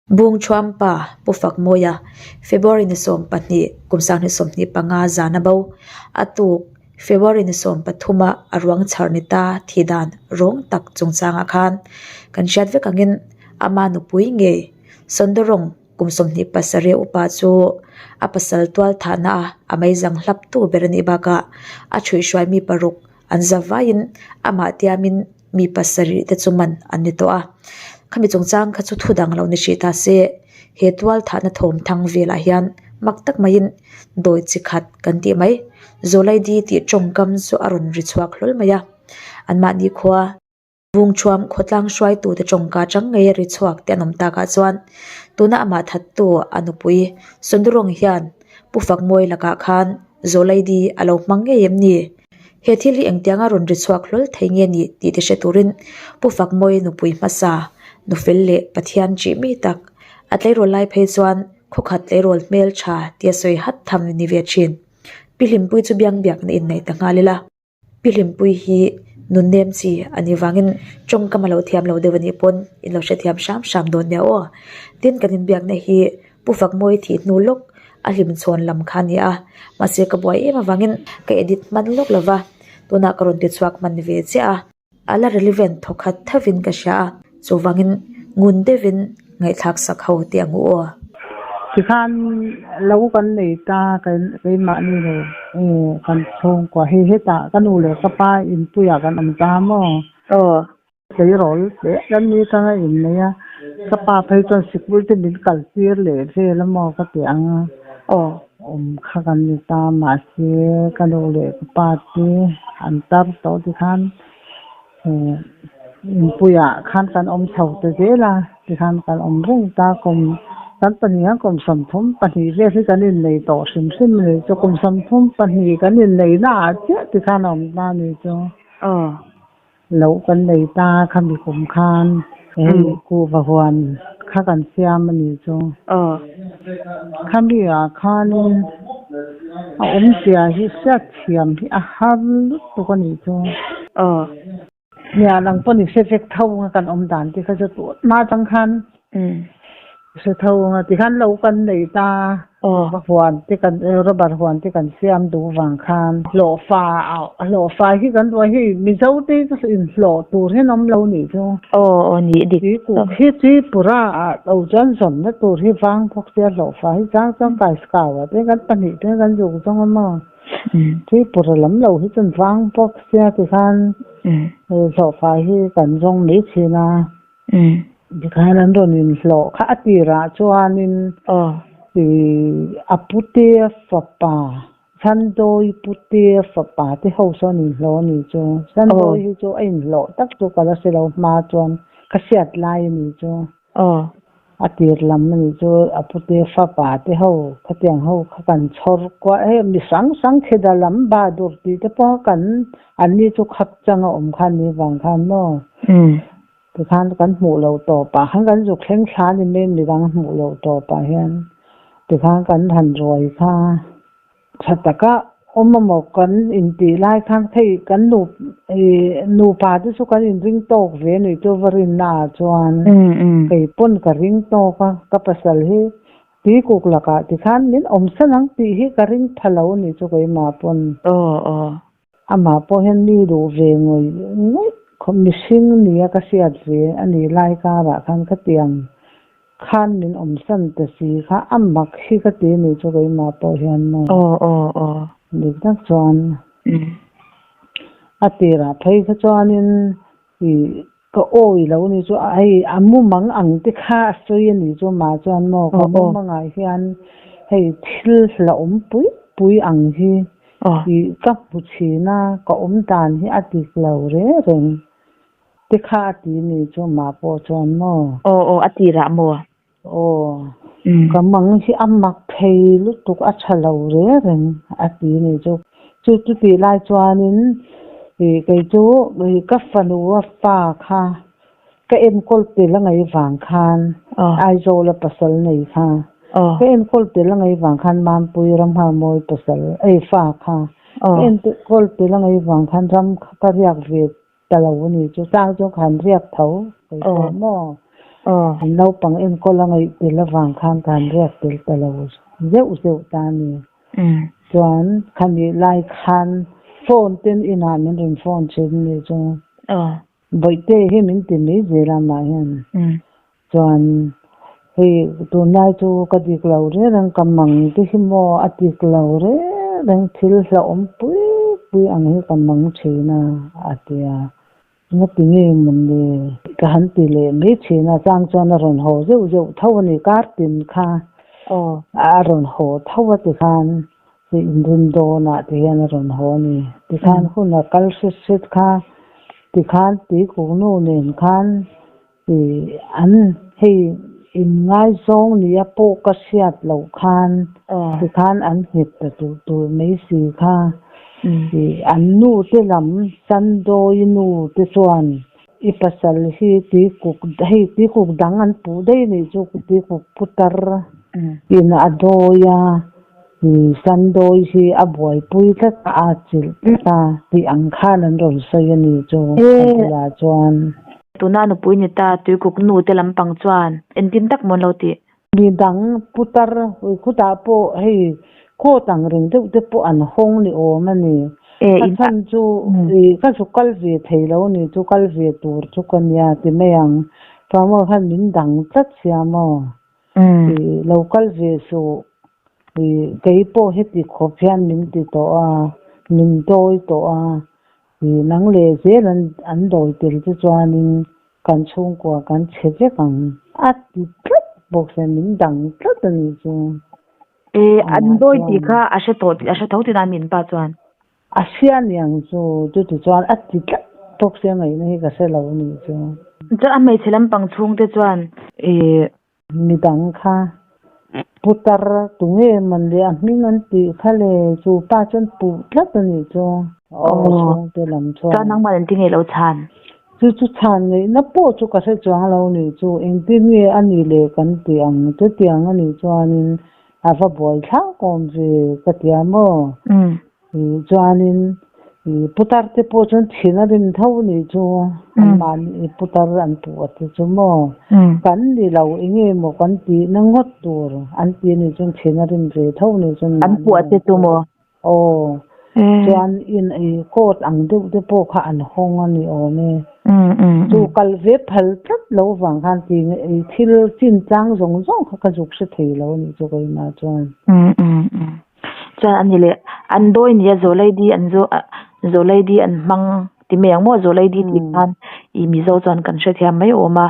Bungthuam pa Pu Fakmawia, February ni 12, kum 2025 zan a bo. A tuk February ni 13 a a ruang chhar ni ta thi dan rawng tak chungchangah khan kan hriat vek angin ama nupui ngei Sondorawng kum 27 upa chu a pasal tual thahna a a meizang hlap tu ber a nih bakah a thuihhruai mi paruk an za vaiin amah tiamin mi pasarih te chu man an ni tawh a. Khami chungchang kha chu thu dang lo ni hrih ta se, he tual thahna thawm thang velah hian mak tak maiin dawi chi khat kan tih mai. Zawlaidi tih tawngkam chu a rawn ri chhuak hlawl mai a, anmahni khua. Vungthuam khawtlang hruaitute tawngka chang ngei a ri chhuak te an awm takah chuan tuna amah thattu a nupui Sundurong hian Pu Fakmawi lakah khan Zawlaidi a lo hmang ngei em ni? He thil hi engtianga rawn ri chhuak hlawl thei nge ni tih te hre turin Pu Fakmawi nupui hmasa nufel leh Pathian ṭih mi tak a tleirawl lai phei chuan khawkhat tleirawl hmel ṭha tia sawi hat tham ni ve ṭhin. Pi Hlimpui chu biang biakna inneih ta nghal ila. Pi Hlimpui hi nunnem chi a nih vangin tawngkam a lo thiam lo deuh a nih pawn in lo hrethiam hram hram dawn nia aw. Tin kan inbiakna hi Pu Fakmawi thih hnu lawk a hlimchhawn lam kha a ni a, mahse ka buai em avangin ka edit hman lawk lo va, tunah ka rawn tichhuak hman ve chiah a. A la relevant thawkhat thovin ka hria a, chuvangin ngun deuhin ngaihthlak sak ho teh ang u aw. Tikhan lo kan nei ta keimahni lo kan chhungkua hi hetah ka nu leh ka pa inpuiah kan awm ta maw? Aw. Tleirawl leh kan ni atanga innei a, ka pa phei chuan sikul te min kal tir leh vel a maw ka ti ang a. Aw. Awm kha kan ni ta mahse ka nu leh ka pa te an tar tawh tikhan Inpuiah khan kan awm chho ta zel a, tikhan kan awm reng ta kum kan pahnih hian kum 32 vel hi kan innei tawh hrim hrim a ni chu, kum 32 kan innei naah chiah tikhan a awm ta a ni chu. Aw. Loh kan nei ta khami kum khan hei kuhva huan kha kan siam a ni chu. Aw. Khami ah khanin a awmzia hi hriat thiam hi a har lutuk a nih chu. Aw. Nia nang pawh ni hre vek tho anga kan awm dan te kha chu tun hma atang khan hre tho anga tikhan lo kan nei ta va huan te kan rubber huan te kan siam duh vang khan hlawhfa hlawhfa hi kan ruai hei Mizo te hi inhlawh tur hian awm lo nih chu. Aw aw nih dik tak. Hi Tripura ah lo chuan zawnna tur hi vang bawk sia hlawhfa hi chang chuan kaiskau ah te kan pahnih te kan zuk zawng a maw. Tripura lam lo hi chuan vang bawk sia tikhan hlawhfa hi kan zawng mai thin a. Tikhan an rawn inhlawh kha a tirah chuanin a putea fapa Sandawi putea fapa te ho sawn inhlawh a nih chu. Sandawi hi chu a inhlawh tak chu ka la hre lo hma chuan ka hriat lai a nih chu. A tir lam a nih chu a pute fapa te ho khatiang ho kha kan chhawr kual hei mi hrang hrang kheda lam bahadur tih te pawh kan an ni chu khak chang a awm khan ni vang khan maw tikhan kan hmuh loh tawpah khan kan zuk thleng thla ni mai midang hmuh loh tawpah hian tikhan kan han ruai kha. Tha taka awm amaw kan intih lai khan hei kan nu ih nupa te chu kan inring tawk ve anih chu va rinna ah chuan kei pawn ka ring tawk a, ka pasal hi tuikuk lakah tikhan min awm san ang tih hi ka ring pha lo anih chu keimah pawn. Amah pawh hian mi duh ve ngawih ngawih khawp mihring nia ka hriat ve a nih lai karah khan khatiang khan min awmsan ta si kha a mak hi ka ti anih chu keimah pawh hian maw. Dik tak chuan a tirah phei kha chuanin ih ka awi lo anih chu hei a mumang ang te kha a sawi anih chu mah chuan maw ka mumangah hian hei thil hlauhawm pui pui ang hi ih ka hmu thin a ka awm dan hi a dik lo reng reng te kha a ti anih chu mah pawh chuan maw. Aw aw a tirah maw. Aw ka mang hi a mak thei lutuk a tha lo reng reng a ti anih chu. Chu chutih lai chuanin ih kei chu ih ka fanu a fa kha ka enkawl tel a ngaih vang khan Aizawl a pasal nei kha ka enkawl tel a ngaih vang khan Mampui Ramnghamawi pasal ei fa kha ka enkawl tel a ngaih vang khan ram kha ka riak ve ta lo a ni chu chang chu khan riak tho kei pawh maw. An naupang enkawl a ngaih tel avang khan ka han riak tel ta lo zeuh zeuh ta a ni. Chuan khami lai khan phone ten inah min rawn phone thin a nih chu. Bawihte hi min ti mai zel a amah hian. Chuan hei tunlai chu ka dik lo reng reng ka mang te hi maw a dik lo reng reng thil hlauhawm pui pui ang hi ka mang thin a a ti a. Ngati nge mawn le ka han ti leh mai thin a chang chuan a rawn haw zeuh zeuh tho a ni kar tin kha a rawn haw tho a tikhan hei inrin dawnah ti hian a rawn haw a ni tikhan hun a kal hret hret kha tikhan tuikuknu nen khan Ih an hei in ngaizawng nia pawh ka hriat loh khan tikhan an nghet ta tur tur mai si kha. Ih an nu te lam Sandawi nu te chuan i pasal hi tuikuk hei tuikuk dang an puh daih anih chu tuikuk putar in a dawi a ih Sandawi hi a buaipui tlat a a chilh tlat a tih ang khan an rawn sawi anih chu a bulah chuan. Tuna nupui ni ta tuikuk nu te lampang chuan entin tak maw an lo tih? Mi dang putar khutah pawh hei coat ang reng deuh te pawh an hawng ni awm a ni. A chhan chu ih ka zu kal ve thei lo ni chu kal ve tur chu ka nia ti mai ang. Chuan khan min dang tlat sia maw? Ih lo kal ve suh ih kei pawh heti khawp hian min ti tawh a min dawi tawh a. Ih nang leh zel an an dawi tel chu chuanin kan chhungkua kan chhe vek ang a ti tlat bawk se min dang tlat a nih chu. Eh an dawi tih kha a hre tawh a hre tho tih nan min pa chuan. A hria niang chu chuti chuan a ti tlat bawk se ngaihna hi ka hre lo a nih chu. Chuan a hmeichhe lampang chhungte chuan eh Midang kha putar tunge man leh a hming an tih kha le chu pa chuan puh tlat a nih chu. Aw chhungte lam chuan. Chuan nangmah engtin nge lo chhan? Chu chu chhan ngaihna pawh chu ka hre chuang lo nih chu engtin nge a nih leh kan tih ang chutiang a nih chuanin a va buai thlak awm ve ka ti a maw? Chuanin putar te pawh chuan thin a rim tho nih chu anmahni putar an puh a ti chu maw kan ni lo eng nge maw kan tih na ngawt tur an ti anih chuan thin a rim ve tho nih chuan an puh a ti chu maw aw chuan in coat ang deuh te pawh kha an hawng a ni awm e chu kal ve phal tlat lo vang khan ti thil chin tlang zawng zawng kha ka zuk hre thei lo anih chu keimah chuan. Chuan a ni leh an dawi nia Zawlaidi an zaw ah Zawlaidi an hmang ti mai ang maw Zawlaidi tih khan ih Mizo chuan kan hrethiam mai awm a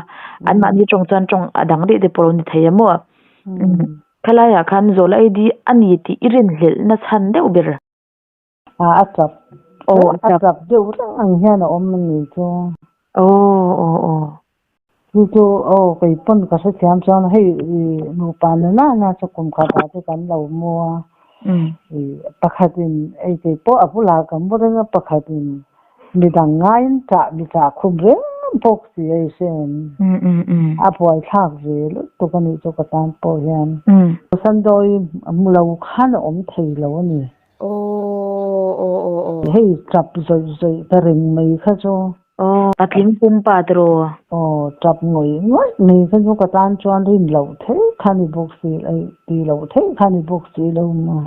anmahni tawng chuan tawng a dang daih te pawh a lo ni thei a maw khalai ah khan Zawlaidi a ni tih i rinhlelh na chhan deuh ber. A tap a tap deuh reng ang hian a awm a ni chu. Aw aw aw. Chu chu aw kei pawn ka hrethiam chuan hei ih nupa na na na chu kum khatah te kan lo mu a ih pakhatin ei kei pawh a bulah ka mu reng a pakhatin midang ngaiin chah mi chah khum reng bawk si a i hre em a buaithlak ve lutuk a nih chu ka tan pawh hian Sandawi hmu lo khan a awm thei lo a ni. Aw aw aw aw. Hei tap zawih zawih ka ring mai kha chu. Aw patling pumpa tiraw. Aw tap ngawih ngawih mai kha chu ka tan chuan rin loh theih kha ni bawk si aih ti loh theih kha ni bawk si lo maw.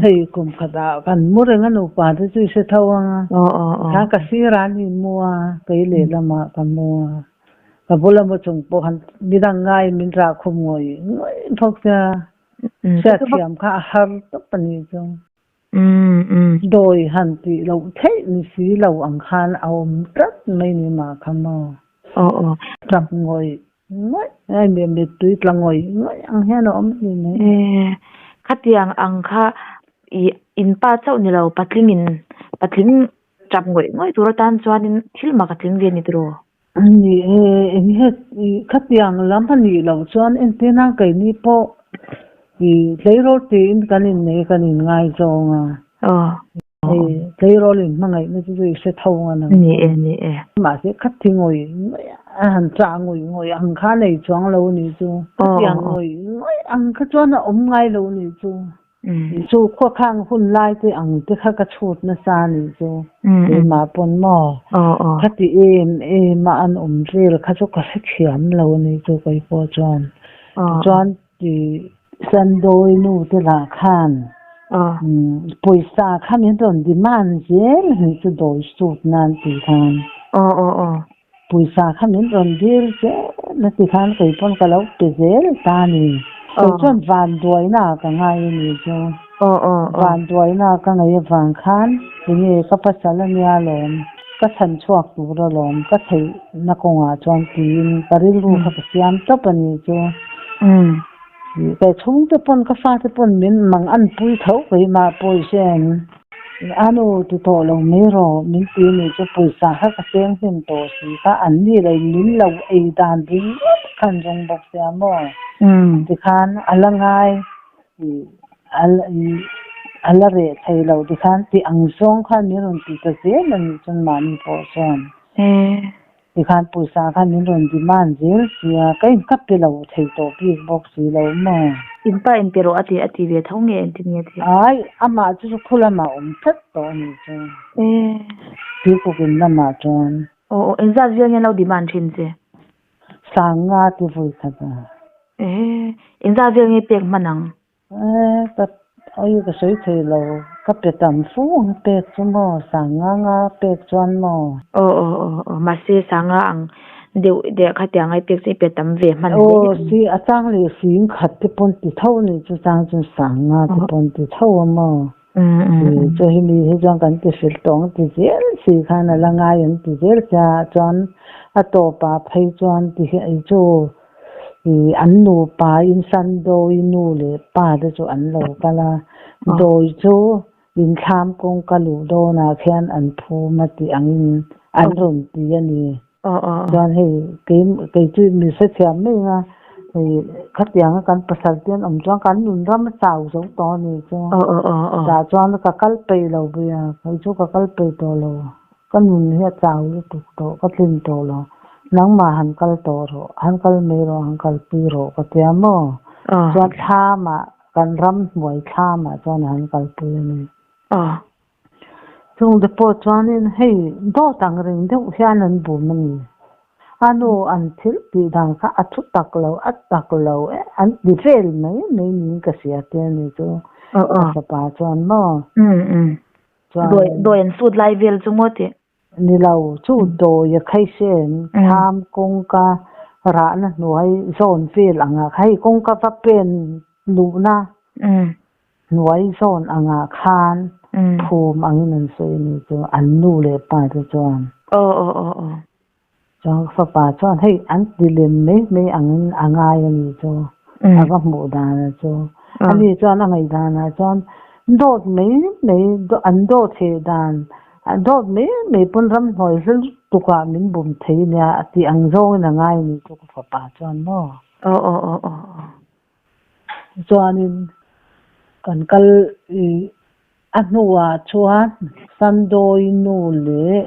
Hei kum khatah kan mu reng a nupa te chu i hre tho ang a. Aw aw aw. Kha ka sirah an inmu a kei lehlamah ka mu a. Ka bula mu chung pawh khan midang ngaiin min rah khum ngawih ngawih bawk sia. Hriatthiam kha a har tawp a nih chu. Dawi han tih loh theih ni si lo ang khan a awm tlat mai ni mah kha maw. Tap ngawih ngawih ngai mi mittui tla ngawih ngawih ang hian a awm ni mai. Khatiang ang kha i in pa chauh ni lo patling in patling tap ngawih ngawih tur atan chuanin thil mak a tling ve a ni tiraw. Ni e, eng he khatiang lam a nih loh chuan entirna keini pawh i tleirawl tiin kan innei kan inngaizawng a. Hei tleirawl inhmangaihna chu chu i hre tho ang a nang. Ni e, ni e. Mahse khati ngawih ngawih a han chah ngawih ngawih ang kha a nei chuang lo a nih chu. Khatiang ngawih ngawih ang kha chuan a awm ngai lo a nih chu. Chu khuakhang hun lai te ang te kha ka chhut nasa a nih chu. Keimah pawn maw? Khati em em a an awm vel kha chu ka hrethiam lo a nih chu kei pawh chuan. Tichuan ti Sandawi nu te lah khan pawisa kha min rawn demand zel a nih chu dawi sut nan tih khan. Pawisa kha min rawn dil zel a ti khan kei pawn ka lo pe zel ta a ni. Kei chuan vanduaina ah ka ngai a ni chu. Vanduaina ah ka ngaih avang khan tinge ka pasal a nia lawm, ka chhan chhuak tur alawm, ka theihna kawngah chuan tiin ka rilru kha ka siam tawp a ni chu. Ka chhungte pawn ka fate pawn min mang an pui tho keimah pawisa em. A nu ti tawh lo mai rawh, min ti nih chu pawisa kha ka seng hnem tawh si kha an ni lo min lo ei dan ringawt khan zawng bawk sia maw? Tikhan a la ngai a la reh thei lo tikhan ti ang zawng khan min rawn ti ta zel a nih chuan mahni pawh chuan. Tikhan pawisa khan min rawn demand zel sia, ka in ka pe lo thei tawh bik bawk si lo maw? In pa in pe rawh a ti a ti ve tho nge engtin nge ti? Ai, amah chu chu khu lamah awm tlat tawh a nih chu. Tuikuk in lamah chuan. Aw aw, engzat vel nge an lo demand thin che? Sanga ti vawi khat a. Engzat vel nge pek hman ang? Eh, ka oi ka sawi thei lo, ka pe tam fu ang pek chu maw, sanga nga pek chuan maw? Aw aw aw aw, mahse sanga ang deuh deuh khatiang ai pek chu i pe tam ve hman hle Aw, si a chang leh sing khat te pawn ti tho a nih chu chang chuan sanga te pawn ti tho a maw? Chu hi mi hi chuan kan ti hrilh tawh ang ti zel si khan a la ngai an ti zel sia chuan a tawpah phei chuan ti hi chu Ih an nupa in Sandawi nu leh pa te chu an lo kal a, dawi chu inthlam kawngka luh dawnah khian an phum a tih angin an rawn ti a ni. Chuan hei kei kei chu mi hrethiam mai anga hei khatianga kan pasal te an awm chuan kan nun ram a chau zo tawh a ni chu. Tah chuan ka kal peih lo pui a, kei chu ka kal peih tawh lo. Ka nun hi a chau lutuk tawh, ka tlin tawh lo. Nangmah han kal tawh rawh, han kal mai rawh, han kalpui rawh ka tia maw? Chuan thlamah, kan ramhnuai thlamah chuan han kalpui a ni. Chungte pawh chuanin hei dawt ang reng deuh hian an bum a ni. A nu an thil tih dan kha a thu tak lo, a tak lo e, an ti vel mai mai niin ka hria te a ni chu. Ka fapa chuan maw? Dawi dawi an sut lai vel chu maw tih? Ni lo, chu dawi a khaisen thlam kawngka rahna hnuai zawn vel angah kha hei kawngka va pen luhna hnuai zawn angah khan phum angin an sawi a ni chu an nu leh pa te chuan. Aw aw aw aw. Chuan ka fapa chuan hei an ti lem mai mai angin a ngai a ni chu, a va hmuh danah chu. Ani chuan a ngaih danah chuan dawt mai mai an dawt heh dan, dawt mai mai pawn ramhnuai hla lutukah min bum thei nia a tih ang zawngin a ngai a ni chu ka fapa chuan maw. Aw aw aw aw. Chuanin kan kal i a hnuah chuan Sandawi nu leh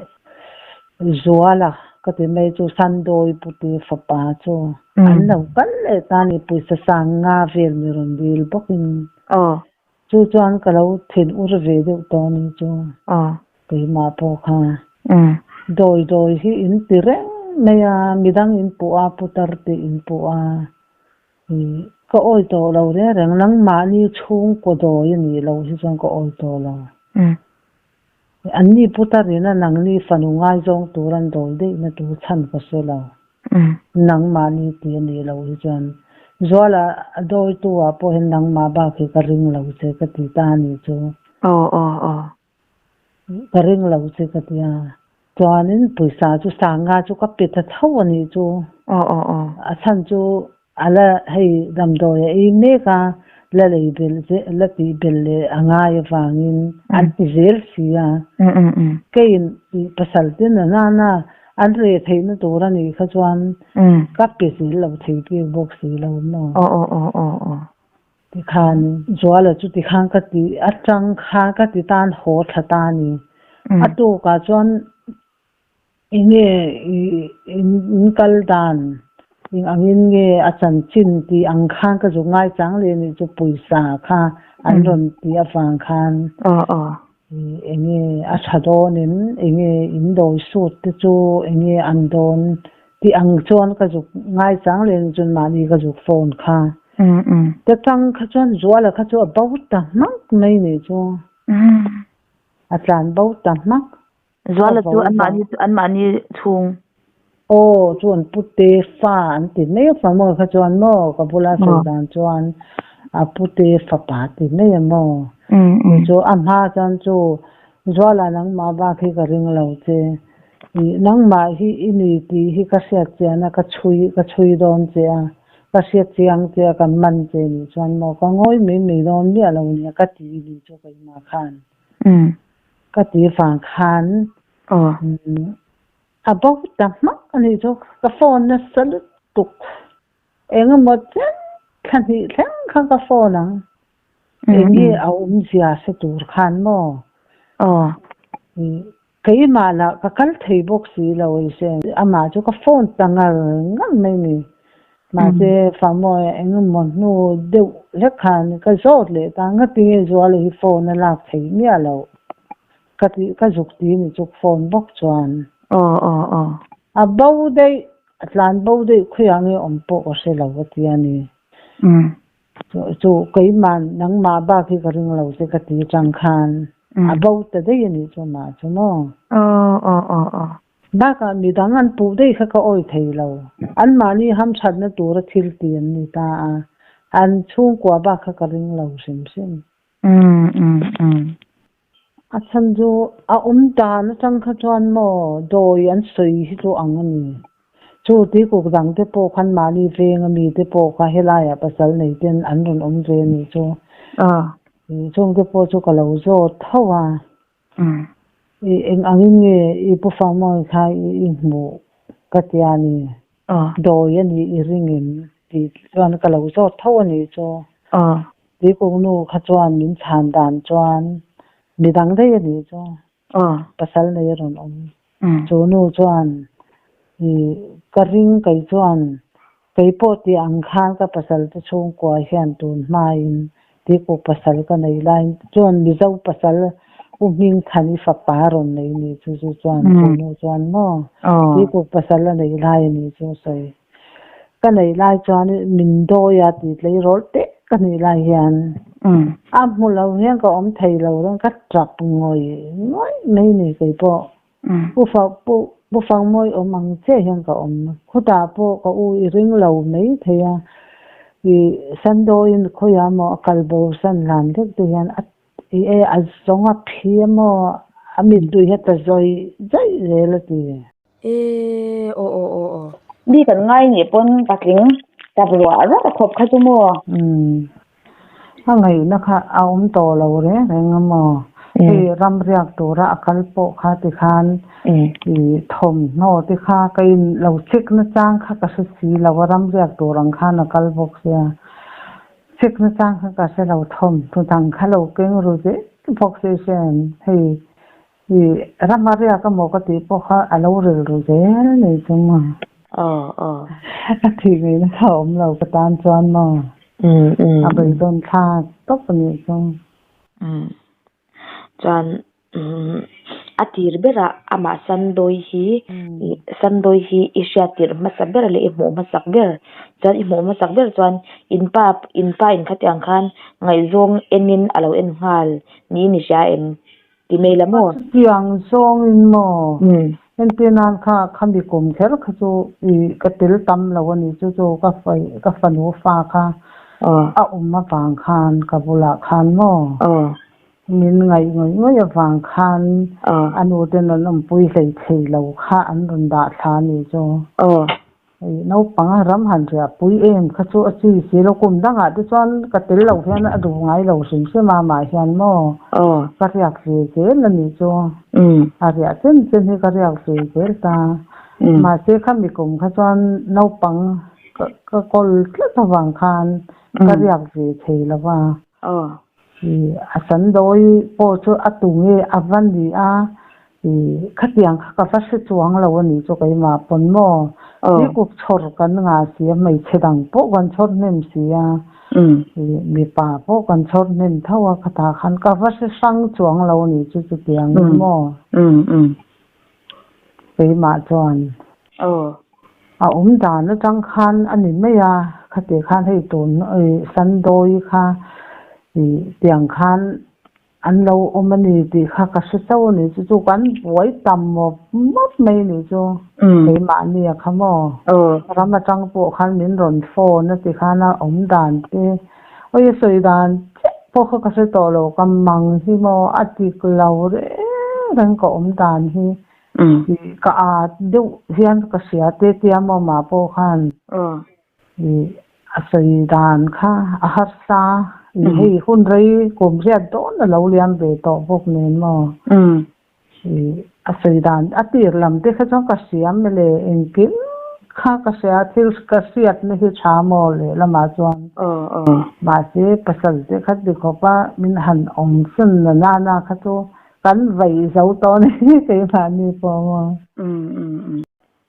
Zuala ka ti mai chu Sandawi puti fapa chu an lo kal leh ta a ni pawisa sang nga vel mi rawn dil bawkin chu chuan ka lo then ur ve deuh tawh a ni chu keimah pawh kha dawi dawi hi in ti reng mai a midang in puh a putar te in puh a. Ka awi tawh lo reng reng, nangmahni chhungkaw dawi a nih loh hi chuan ka awi tawh lo. Anni putarin a nangni fanu ngaizawng tur an dawi daihna tur chhan ka hre lo. Nangmahni tih a nih loh hi chuan Zuala a dawitu ah pawh hian nangmah bak hi ka ring lo che ka ti ta a nih chu. Aw aw aw. Ka ring lo che ka ti a. Chuanin pawisa chu sanga chu ka pe ta tho a nih chu. Aw aw aw. A chhan chu a la hei damdawi a ei mek a, la lei belh zel la tih belh leh a ngai avangin an ti zel si a. Keiin pasal te na nana an reh theihna tur a nih kha chuan ka pe zel lo thei bik bawk si lo maw. Aw aw aw aw aw. Tikhan Zuala chu tikhan ka ti atang khan ka ti tan haw thla ta a ni. A tukah chuan enge in kal dan eng angin nge a chanchin tih ang khan ka zuk ngaichang leh nih chu pawisa kha an rawn tih avang khan enge a tha dawnin enge in dawi sut te chu enge an dawn tih ang chuan ka zuk ngaichang leh chuan mahni ka zuk phone kha. Ta tang kha chuan Zuala kha chu a bo ta hmak mai nih chu. A tlan bo ta hmak. Zuala chu anmahni anmahni chhung. Aw chu an pute fa an ti mai a fa maw kha chuan maw ka bula sawi dan chuan a pute fapa ti mai a maw. Chu a hma chuan chu Zuala nangmah bak hi ka ring lo che. Ih nangmah hi i ni tih hi ka hriat chian a ka chhui ka chhui dawn che a ka hriat chiang che a kan man che nih chuan maw ka ngawi mai mai dawn miah lo nia ka ti nih chu keimah khan. Ka ti vang khan a bo ta hmak a nih chu ka phone nasa lutuk engemaw chen thla hnih thleng kha ka phone ang enge a awmzia hre tur khan maw keimah lah ka kal thei bawk si lo eise amah chu ka phone ta ngar ngar mai a ni. Mahse, Famoa engemaw hnu deuh hlek khan ka zawt leh ta, ngatinge Zuala hi phone a lak thei miah loh? Ka tih ka zuk ti ni chuk phone bawk chuan. Aw aw aw. A bo daih, a tlan bo daih khawiah nge awm pawh ka hre lo a ti a ni. Chu keimah nangmah bak hi ka ring lo che ka ti chang khan a bo ta daih a nih chu mah chu maw? Aw aw aw aw. Bakah midang an puh daih kha ka awih thei lo. Anmahni hamthatna tura thil ti an ni ta a, an chhungkua bak kha ka ring lo hrim hrim. A chhan chu a awm dan atang kha chuan maw dawi an sawi hi chu ang a ni. Chu tuikuk dang te pawh khan mahni veng ami te pawh kha helaiah pasal nei ten an rawn awm ve a nih chu. Chungte pawh chu ka lo zawt tho a. I eng angin nge i pu Fangmawi kha i hmuh ka ti a ni. Dawi a nih i ring em tih chuan ka lo zawt tho a nih chu. Tuikuk nu kha chuan min chhan dan chuan midang daih a nih chu. Pasal nei a rawn awm. Chu nu chuan i ka ring kei chuan Kei pawh tih ang khan ka pasal te chhungkua hian tun hmain Tikuk pasal ka nei lai chuan Mizo pasal U Hmingthan i fapa rawn nei ni chu chu chuan chu nu chuan maw Tikuk pasal a nei lai a ni chu sawi ka nei lai chuan min dawi a tih tleirawl teh ka nih lai hian a hmu lo hian ka awm thei lo reng ka tap ngawih ngawih mai ni kei pawh. Pu Pu Pu Fangmawi awm ang chiah hian ka awm. Khutah pawh ka u i ring lo mai thei a, i Sandawiin khawiah maw a kal bo san hlan vek te hian a i e a zawng a phi a maw a mittui hi a ta zawih zawih zel a ti. E aw aw aw aw. Mi kan ngai nih pawn patling tap ruah ruah khawp kha chu maw. Umm. A ngaihna kha a awm tawh lo reng reng a maw? Hei ram riak tura a kal pawh kha tikhan i thawmhnaw te kha ka in lo check na chang kha ka hre si lo a, ram riak tur ang khan a kal bawk sia. Check na chang kha ka hre lo, thawmhnaw dang kha lo keng ru zel bawk se hrian hei i ram a riak a maw ka tih pawh kha a lo rilru zel nei chu maw? A thih ngaihna kha a awm lo ka tan chuan maw? A beidawn thlak tawp a nih chu. Chuan a tir berah amah Sandawi hi Sandawi hi i hriat tirh hmasa ber leh i hmuh hmasak ber. Chuan i hmuh hmasak ber chuan in pa in pa in khatiang khan ngaihzawng enin a lo en nghal niin i hria em? Ti mai la maw? Chutiang zawngin maw? Entir nan kha khami kum kher kha chu i ka tel tam lo a ni chu chu ka ka fanu fa kha a awm avang khan ka bulah khan maw? Min ngaih ngawih ngawih avang khan a nu ten an awmpui hlei thei lo kha an rawn dah thla a ni chu. Hei naupang a ram han riah pui em kha chu a chi si lo kum dangah te chuan ka tel lo hian a duh ngai lo hrim hrim a mah hian maw ka riak ve zel a nih chu a riah chen chen hi ka riak ve zel ta mahse khami kum kha chuan naupang ka kawl tlat avang khan ka riak ve thei lo va a sandawi pawh chu a tu nge a va ni a. I khatiang kha ka va hre chuang lo a nih chu keimah pawn maw? Hi kuk chhawr kan ngah si a, hmeichhe dang pawh kan chhawr hnem si a, i mipa pawh kan chhawr hnem tho a, khatah khan ka va hre hrang chuang lo a nih chu chutiang in maw? Keimah chuan a awm dan atang khan a ni mai a, khati khan hei tun Sandawi kha i tiang khan An lo awm a ni tih kha ka hre chauh a ni chu chu kan buai tam mawp mawp mai a nih chu keimahni a kha maw ram atang pawh khan min rawn phone a ti khan a awm dan te awi a sawi dan chiah pawh kha ka hre tawh lo ka mang hi maw a dik lo reng reng ka awm dan hi ka at deuh hian ka hria te tia maw mah pawh khan. I a sawi dan kha a harsa i hei hun rei kum riat dawn a lo liam ve tawh bawk nen maw? I a sawi dan a tir lam te kha chuan ka hriam le engkim kha ka hria thil ka hriatna hi tha maw lehlamah chuan mahse pasal te kha ti khawp a min han awm san na nana kha chu kan vaih zo tawh a ni keimahni pawh maw?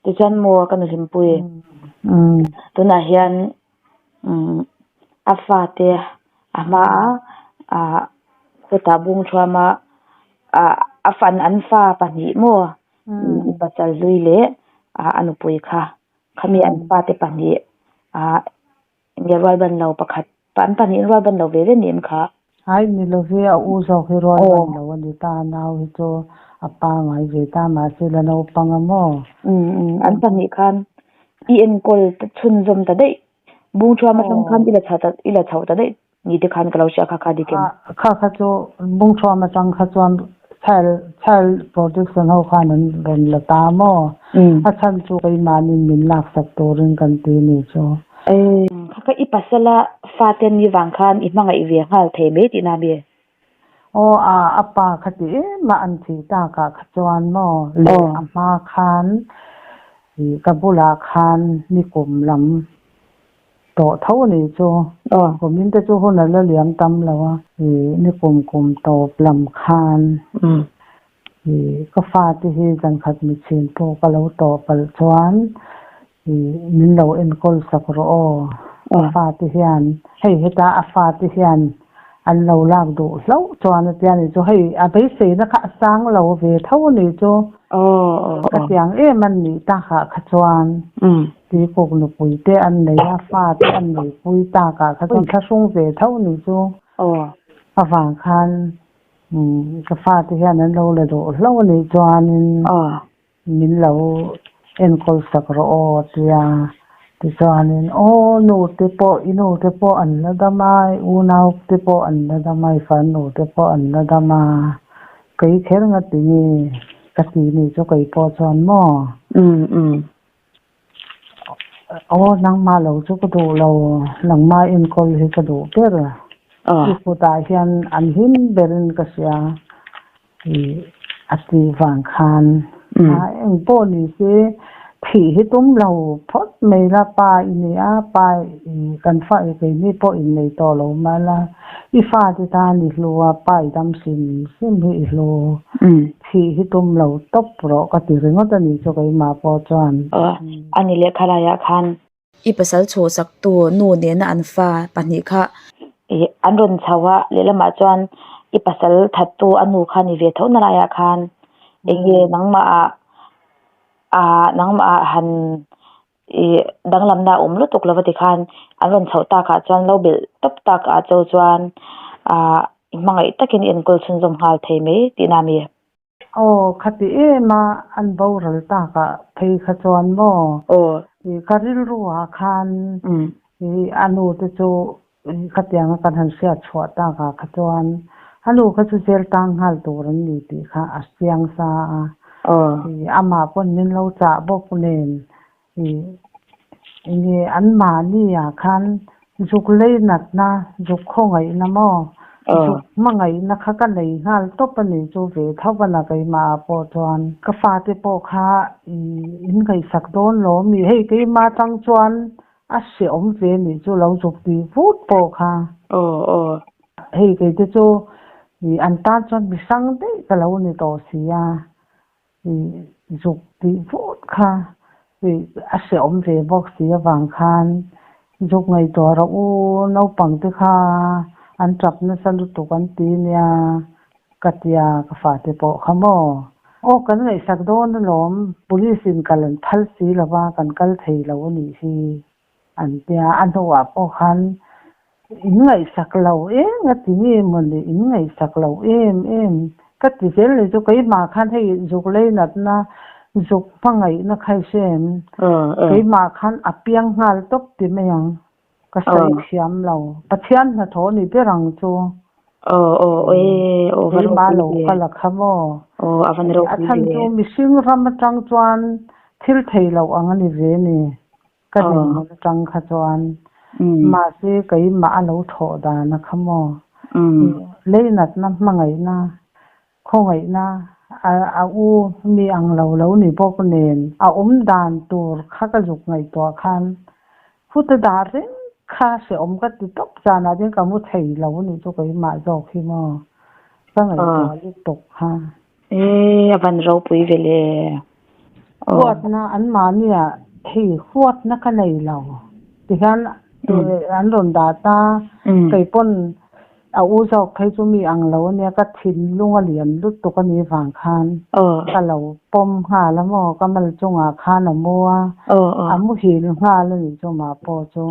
Tichuan maw ka nuhlimpui tunah hian a fate a hma a khawtah bung thuam a a fan an fa pahnih maw pasal hlui leh a nupui kha khami an fate pahnih nge rual ban lo pakhat an pahnih rual ban lo ve ve ni em kha. Ai ni lo ve a u zawk hi rual ban lo a ni ta nau hi chu a pangai ve ta mahse la naupang a maw. Umm an pahnih khan i enkawl ta chhunzawm ta daih bung thuam atang khan i la chho ta i la chho ta daih ni te khan ka lo hria kha kha dik em. Kha kha chu bung thuam atang kha chuan child child protection ho khan an rawn la ta maw a chhan chu keimahni min laksak turin kan ti ni chu. Kha kha i pasala fate ni vang khan i hmangaih ve nghal thei mai tihna mi? Aw a a pa kha ti em a an thih takah kha chuan maw leh a hma khan i ka bulah khan nikum lam tawh tho a nih chu. Kumin te chu hun a la liam tam lo a i nikum kum tawp lam khan i ka fate hi zankhat michhin pawh ka lo tawh palh chuan I min lo enkawl sak rawh aw. A fate hian hei heta a fate hian an lo lak duh hlauh chuan a tia nih chu hei a beiseina kha a sang lo ve tho a nih chu. Ka tiang em an nih takah kha chuan Tuikuk nupui te an nei a, fate an neipui takah kha chuan thlahrung ve tho a nih chu. Avang khan ka fate hian an lo la duh hlauh a nih chuanin Min lo enkawl sak rawh aw a ti a. Tichuanin, Aw nu te pawh, i nu te pawh an la dam a, i unau te pawh an la dam a, i farnu te pawh an la dam a, kei kher nga ti nge ka ti ni chu kei pawh chuan maw? Aw nangmah lo chu ka duh lo, nangmah enkawl hi ka duh ber. I kutah hian an him berin ka hria. I a tih vang khan a eng pawh ni se thih hi tum lo phawt mai la pa i ni a pa i kan fa i keini pawh in nei tawh lo mah la i fate tan i hlu a pa i dam hrim hrim hi i hlu thih hi tum lo tawp rawh ka ti ringawt a ni chu keimah pawh chuan. A ni leh khalaiah khan I pasal chhuhsaktu nu nena an fa pahnih kha. Ih an rawn chho a, lehlamah chuan i pasal thattu a nu kha ni ve tho na laiah khan eng nge nangmah ah ah nangmah ah han ih danglamna a awm lutuk lo va tikhan an rawn chhoh takah chuan lo belh tawp takah cho chuan ah i hmangaih takin i enkawl chhunzawm nghal thei mai tihna a mi. Aw, khati em a, an boral takah phei kha chuan maw? I ka rilru ah khan i a nu te chu khatianga kan han hriat chhuah takah kha chuan a nu kha chu jail tang nghal tur an ni tih kha a chiang sa a. I amah pawn min lo chah bawk nen i enge anmahni ah khan zuk lei natna, zuk khawngaihna maw, zuk hmangaihna kha ka nei nghal tawp a ni chu ve tho a na keimah ah pawh chuan. Ka fate pawh kha i in ngaihsak dawn lo mi hei keimah atang chuan a hrehawm ve nih chu lo zuk tih vut pawh kha. Hei keite chu i an tan chuan mi hrang daih ka lo ni tawh si a. Zuk tih vut kha a hrehawm ve bawk si avang khan zuk ngaihtuah rawh u, naupang te kha an tap nasa lutuk an ti nia ka tia ka fate pawh kha maw. Aw kan ngaihsak dawn alawm, police in kal an phal si lova kan kal thei lo a nih hi. An tia, a hnuah pawh khan in ngaihsak lo eng a ti nge maw le, in ngaihsak lo em em ka ti zel leh chu keimah khan hei zuk leinatna, zuk hmangaihna kha i hre em? Keimah khan a piang nghal tawp ti mai ang, ka sawi thiam lo. Pathian hnathawh a ni ber ang chu. Keimah lo kal a kha maw? A chhan chu mihring ram atang chuan thil thei loh ang a ni ve ni. Ka dinhmun atang kha chuan mahse keimah a lo thawh dan a kha maw? Leinatna, hmangaihna, khawngaihna a u mi ang lo lo ni bawk nen a awm dan tur kha ka zuk ngaihtuah khan khuta dah reng kha hrehawm ka ti tawp zanah chuan ka mu thei lo a nih chu keimah zawk hi maw ka ngaihtuah lutuk kha. E, a van ropui ve le. Aw. Huatna anmahnia hei huatna ka nei lo tihian an rawn dah ta, kei pawn a u zawk phei chu mi ang lo ania ka thinlung a lian lutuk a nih vang khan ka lo pawm nghal a maw ka mal chungah khan a mu a, a muhil nghal a nih chu mah pawh chu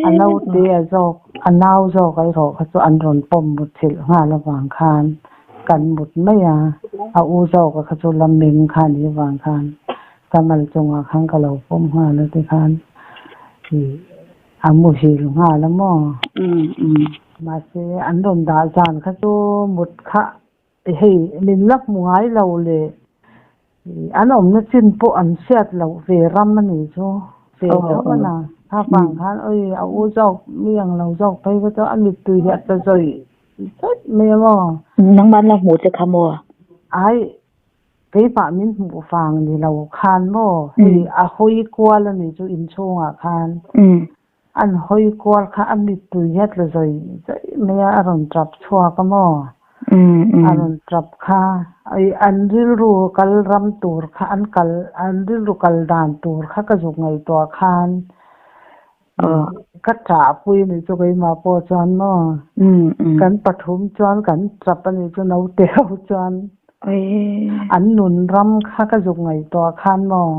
a naute a zawk a nau zawk erawh kha chu an rawn pawm mutthilh nghal avang khan kan mut mai a, a u zawk a kha chu la meng kha a nih avang khan ka mal chungah khan ka lo pawm nghal a tikhan ih a muhil nghal a maw. Mahse an rawn dah zan kha chu mut kha Hei min la hmu ngai lo le, an awmna chin pawh an hriat loh ve ram a nih chu, ve tho a na. Kha vang khan oi a u zawk mi ang lo zawk phei kha chu a mittui hi a tla zawih zawih mai a maw. Nangmah an lo hmuh che kha maw? Ai, keimah min hmuh vang ni lo khan maw, hei a hawi kual a nih chu inchhungah khan. An hawi kual kha a mittui hi a tla zawih zawih mai a, a rawn tap chhuak a maw? A rawn tap kha an rilru kal ram tur kha an kal an rilru kal dan tur kha ka zuk ngaihtuah khan ka ṭahpui a nih chu keimah pawh chuan maw? Kan pathum chuan kan tap a nih chu naute ho chuan. An nun ram kha ka zuk ngaihtuah khan maw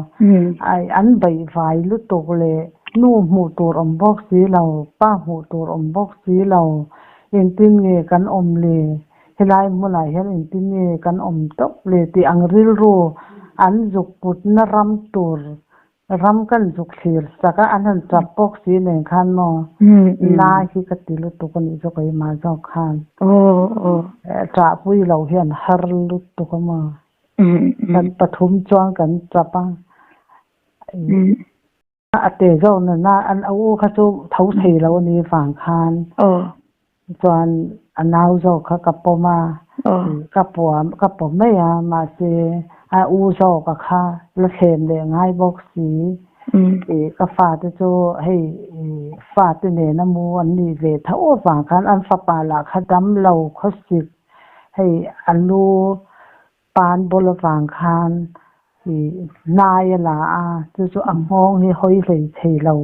an baihvai lutuk leh nu hmuh tur awm bawk si lo, pa hmuh tur awm bawk si lo, engtin nge kan awm le, helai hmunah hian engtin nge kan awm tawp le tih ang rilru an zuk putna ram tur Ram kan zuk thlir sak a, an han tap bawk si nen khan maw na hi ka ti lutuk a nih chu keimah zawk khan. Ṭahpui loh hi an har lutuk a maw. Kan pathum chuan kan tap a, a te zawk nana an a u kha chu tho thei lo a nih vang khan Chuan a nau zawk kha ka pawm a, ka puam ka pawm mai a, mahse a u zawk a kha la thlem leh ngai bawk si. Ih ka fate chu hei fate nena mu an nih ve tho avang khan an fapa lah kha dam lo khawsik hei a lu pan bawlh avang khan ih hnai a la a, chu chu a nghawng hi hawi hlei thei lo,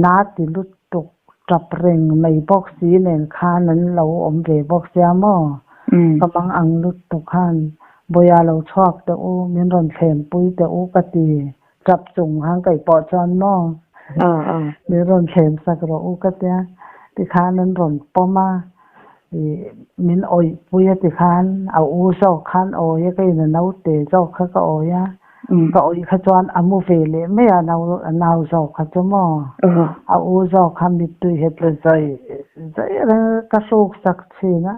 na ti lutuk tap reng mai bawk si nen khan an lo awm ve bawk sia maw? Ka mang ang lutuk khan Bawia lo chhuak teh u, min rawn thlenpui teh u ka ti tap chung khan kaih pawh chuan maw min rawn thlen sak rawh u ka tia tikhan an rawn pawm a. Ih min awih pui a ti khan a u zawk khan awi a ka in a naute zawk kha ka awi a ka awih kha chuan a mu ve leh mai a nau a nau zawk kha chu maw a u zawk kha mittui het la zawih zawih reng ka hruk sak thin a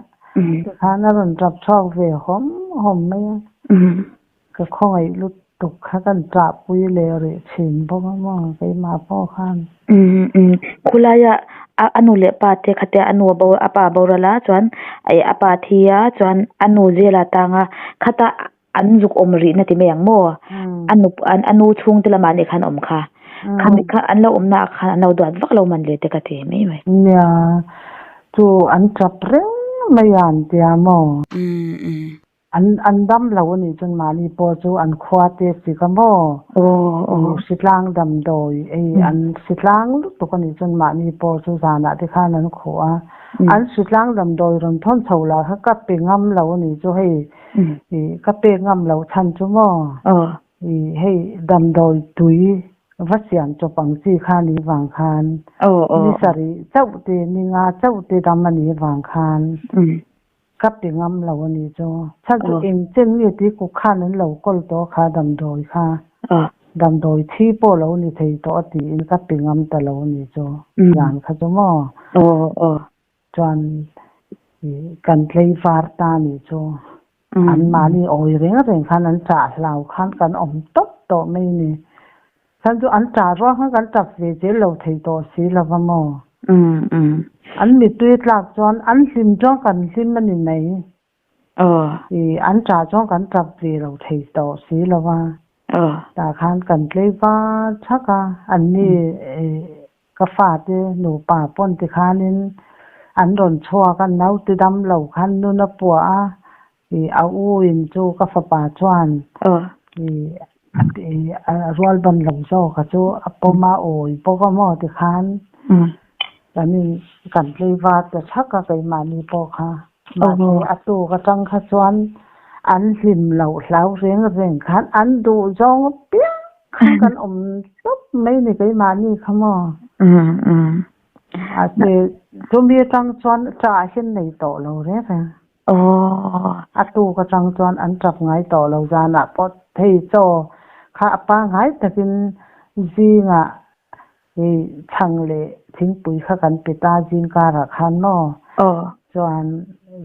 tikhan a rawn tap chhuak ve hawm hawm mai a. Ka khawngaih lutuk kha kan ṭahpui leh rih ṭhin bawk a maw keimah pawh khan. Umm umm khulaia a a nu leh pa te khatia a nu a bo a pa a boral a chuan ih a pa thi a chuan a nu zela tang a khata an zuk awm rih na ti mai ang maw a nu a nu chhungte lamah nih khan a awm kha khami kha an lo awm naah khan an lo duat vak lo man le te ka ti mai mai. Nia chu an ṭap reng mai a an tia maw. Umm umm. An an dam lo a nih chuan mahni pawh chu an khua te si ka maw? Hritlang damdawi ei an hritlang lutuk a nih chuan mahni pawh chu zanah te khan an khuh a. An hritlang damdawi rawn thawn chho lah kha ka pe ngam lo a nih chu hei ka pek ngam loh chhan chu maw? Hei damdawi tui va siam chawp ang chi kha ni vang khan ni sarih chauh te ni nga chauh te dam a nih vang khan Ka pe ngam lo a nih chu. Chhan chu eng chen nge tih kuk khan an lo kawl tawh kha damdawi kha. Damdawi thi pawh lo ni thei tawh a tiin ka pe ngam ta lo a nih chu. Zan kha chu maw? Chuan kan tlei var ta a nih chu. An mahni awi reng reng khan an chah hlau khan kan awm tawp tawh mai a ni. Chhan chu an ṭah ruang khan kan ṭap ve zel lo thei tawh si lo va maw? An mittui tlak chuan an hlim chuan kan hlim a ni mai. I an ṭah chuan kan ṭap ve lo thei tawh si lo va. Tah khan kan tlei var thak a, anni ka fate nupa pawn tikhanin an rawn chhuak a, naute dam lo khan nun a puah a, I a u in chu ka fapa chuan i a rual ban lo zawk a chu a pawm a awi bawk a maw tikhan kan in kan tleivar ta thak a keimahni pawh kha mahse a tuk atang kha chuan an hlim loh hlau reng reng khan an duh zawng apiang khan kan awm tawp mai ni keimahni kha maw. Mahse chumi atang chuan ṭah hian nei tawh lo reng reng. A tuk atang chuan an tap ngai tawh lo zanah pawh thei chaw kha a pangngai takin zingah i chhang leh thingpui kha kan pe ta zing karah khan maw chuan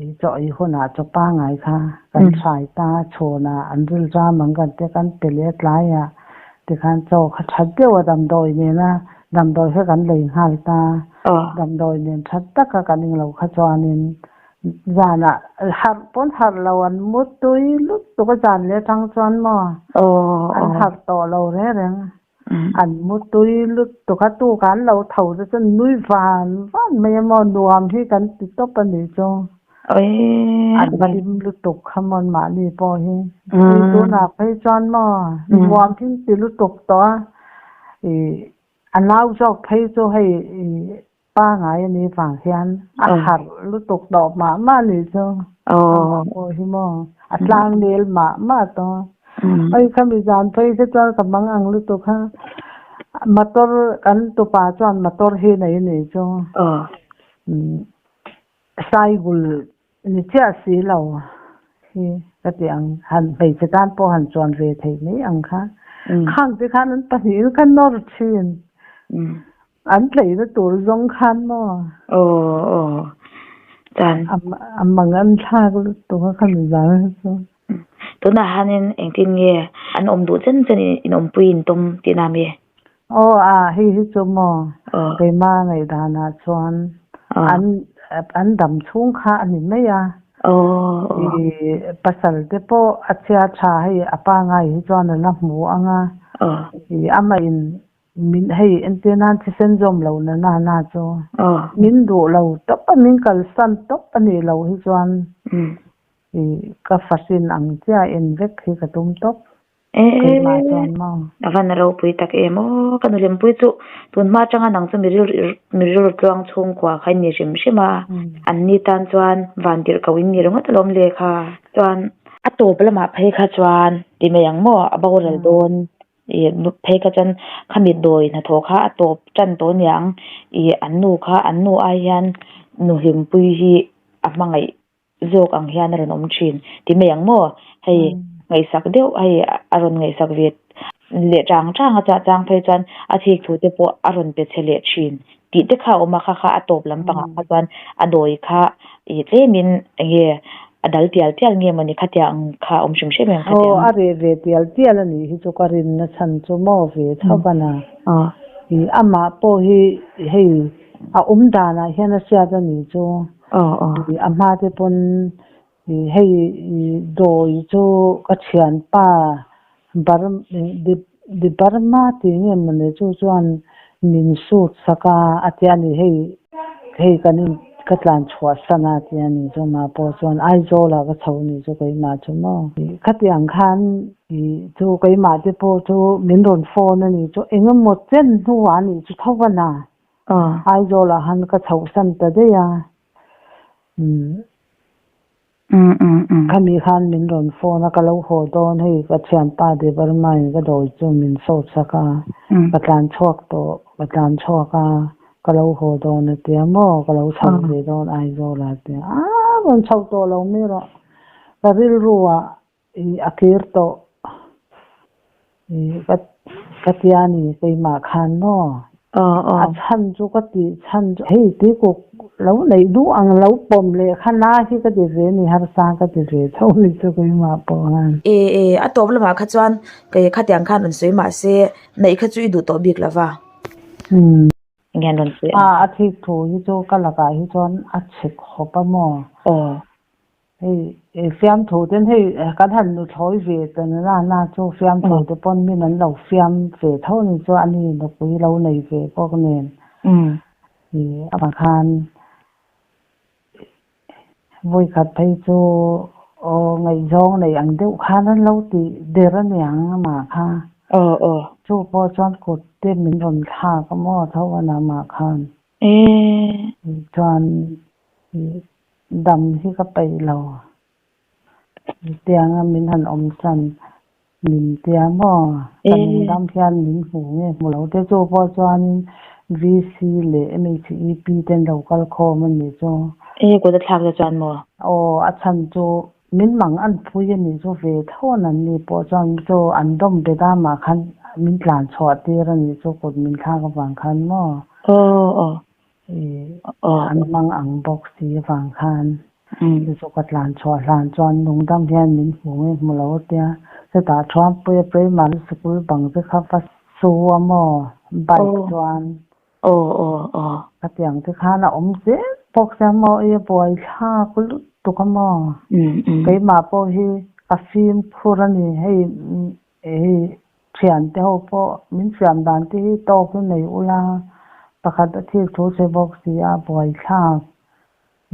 i chaw ei hunah chaw pangngai kha kan hrai ta chhunah an rilram ang kan tia kan pe leh a tlaiah tikhan chaw kha that deuh a damdawi nena damdawi kha kan lei nghal ta damdawi nen that taka kan englo kha chuanin Zanah harh pawn harh lo an mu tui lutuk a zan leh atang chuan maw an harh tawh lo reng reng an mu tui lutuk a tukah an lo tho te chuan nui van van mai a maw nuam hi kan ti tawp a nih chu an hlim lutuk kha maw mahni pawh hi tunah phei chuan maw nuam hi an ti lutuk tawh a ih a nau zawk phei chu hei ih Pangai a nih vang hian a harh lutuk tawh mah mah nih chu. Amah pawh hi maw a tlang nel mah mah tawh. Hei khami zan phei te chuan ka mang ang lutuk a. Motor kan tupa chuan motor hi nei a nih chu. Saigul ni chiah si lo hi ka ti ang. Han hmeichhe tan pawh han chuan ve thei mai ang kha. Khang te khan an pahnihin kha nawr thin. An tleina tur zawng khan maw? Aw aw chuan. A mang an thlak lutuk a khami zan kha chu. Tunah hianin engtin nge an awm duh chen chen in awmpui in tum tihna mi? Aw a hei hi chu maw keima ngaihdanah chuan an an dam chhung kha a ni mai a. I pasal te pawh a chhia tha hei a pangai hi chuan a la hmu ang a. I amah in Min hei entir nan thisen zawm lo na na na chu min duh lo tawp a, min kalsan tawp a nih loh hi chuan i ka fahrin ang chiah en vek hi ka tum tawp keimah chuan maw. A van ropui tak em aw, ka nulimpui chu tun hma atanga nang chu mi rilru tluang chhungkua kha in ni hrim hrim a, an ni tan chuan van tirh ko in ni ringawt alawm le kha chuan a tawp lamah phei kha chuan ti mai ang maw a boral dawn. Ih phei kha chuan khami dawi hnathawh kha a tawp tan tawh aniang ih an nu kha an nu ai hian nu hlimpui hi a hmangaih zawk ang hian a rawn awm thin ti mai ang maw hei ngaihsak deuh hei a rawn ngaihsak ve leh chang chang a chah chang phei chuan a thik thu te pawh a rawn pe chhe leh thin tih te kha a awm a kha kha a tawp lampangah kha chuan a dawi kha ih tlemin eng nge a dal tial tial nge mawni khatia ang kha a awm hrim hrim em khatia Aw a reh ve tial tial a nih hi chu ka rinna chhan chu maw ve chho a na. Ih amah pawh hi hei a awm danah hian a hriat a nih chu. Ih a hma te pawn ih hei ih dawi chu ka thianpa bar di Burma tih nge mawni chu chuan min sut sak a a tia ni hei hei kan in Ka tlan chhuah san a tia ni chu mah pawh chuan Aizawl ah ka chho ni chu keimah chu maw. Khatiang khan chu keimah te pawh chu min rawn phone a ni chu engemaw chen hnuah a nih chu tho a na. Aizawl ah khan ka chhoh san ta daih a. Khami khan min rawn phone a ka lo haw dawn hei ka thianpa Debarma in ka dawi chu min sawt sak a ka tlan chhuak tawh ka tlan chhuak a ka lo haw dawn a tia maw ka lo chho ve dawn Aizawl ah a tia a rawn chho tawh lo mai rawh ka rilru ah ih a kir tawh ih ka ka tia ni keimah khan maw a chhan chu ka tih chhan chu hei tuikuk lo neih duh ang lo pawm leh kha na hi ka ti ve ni harsa ka ti ve tho ni chu keimah pawh khan. E e a tawp lamah kha chuan kei khatiang khan rawn sawi mahse neih kha chu i duh tawh bik lova. Umm. Enge an rawn sawi ang? A thik thu hi chu ka lakah hi chuan a chhe khawp a maw? Aw. Hei fiamthu ten hei kan han nuthlawi ve ta na na na chu fiamthu te pawn min an lo fiam ve tho ni chu a ni nupui lo nei ve bawk nen amah khan vawikhat phei chu aw ngaihzawng nei ang deuh khan an lo tih der aniang amah kha chu pawh chuan kut te min rawn thlak a maw tho a amah khan chuan. Dam hi ka peih lo. Tianga min han awm san min tia maw? Ka nungdam hian min hmu nge hmu lo te chu pawh chuanin VC leh MHEP te an lo kal khawm a nih chu. E kut a thlak te chuan maw? Aw a chhan chu min mang an phui a nih chu ve tho an an ni pawh chuan chu an dawm bet a mah khan min tlan chhuah tir a nih chu kut min thlak avang khan maw? Aw aw. An hmang ang bawk si avang khan chu chu ka tlan chhuah hlan chuan lungdam hian min hmu nge hmu lo a tia chutah Thuampuia primary sikul bang te kha va su a maw bike chuan khatiang te khan a awm zel bawk sia maw i a buai thlak lutuk a maw keimah pawh hi ka fimkhur a ni hei Hei thiante ho pawh min siam dan te hi tawk hi nei ula pakhat a thik thu che bawk si a buaithlak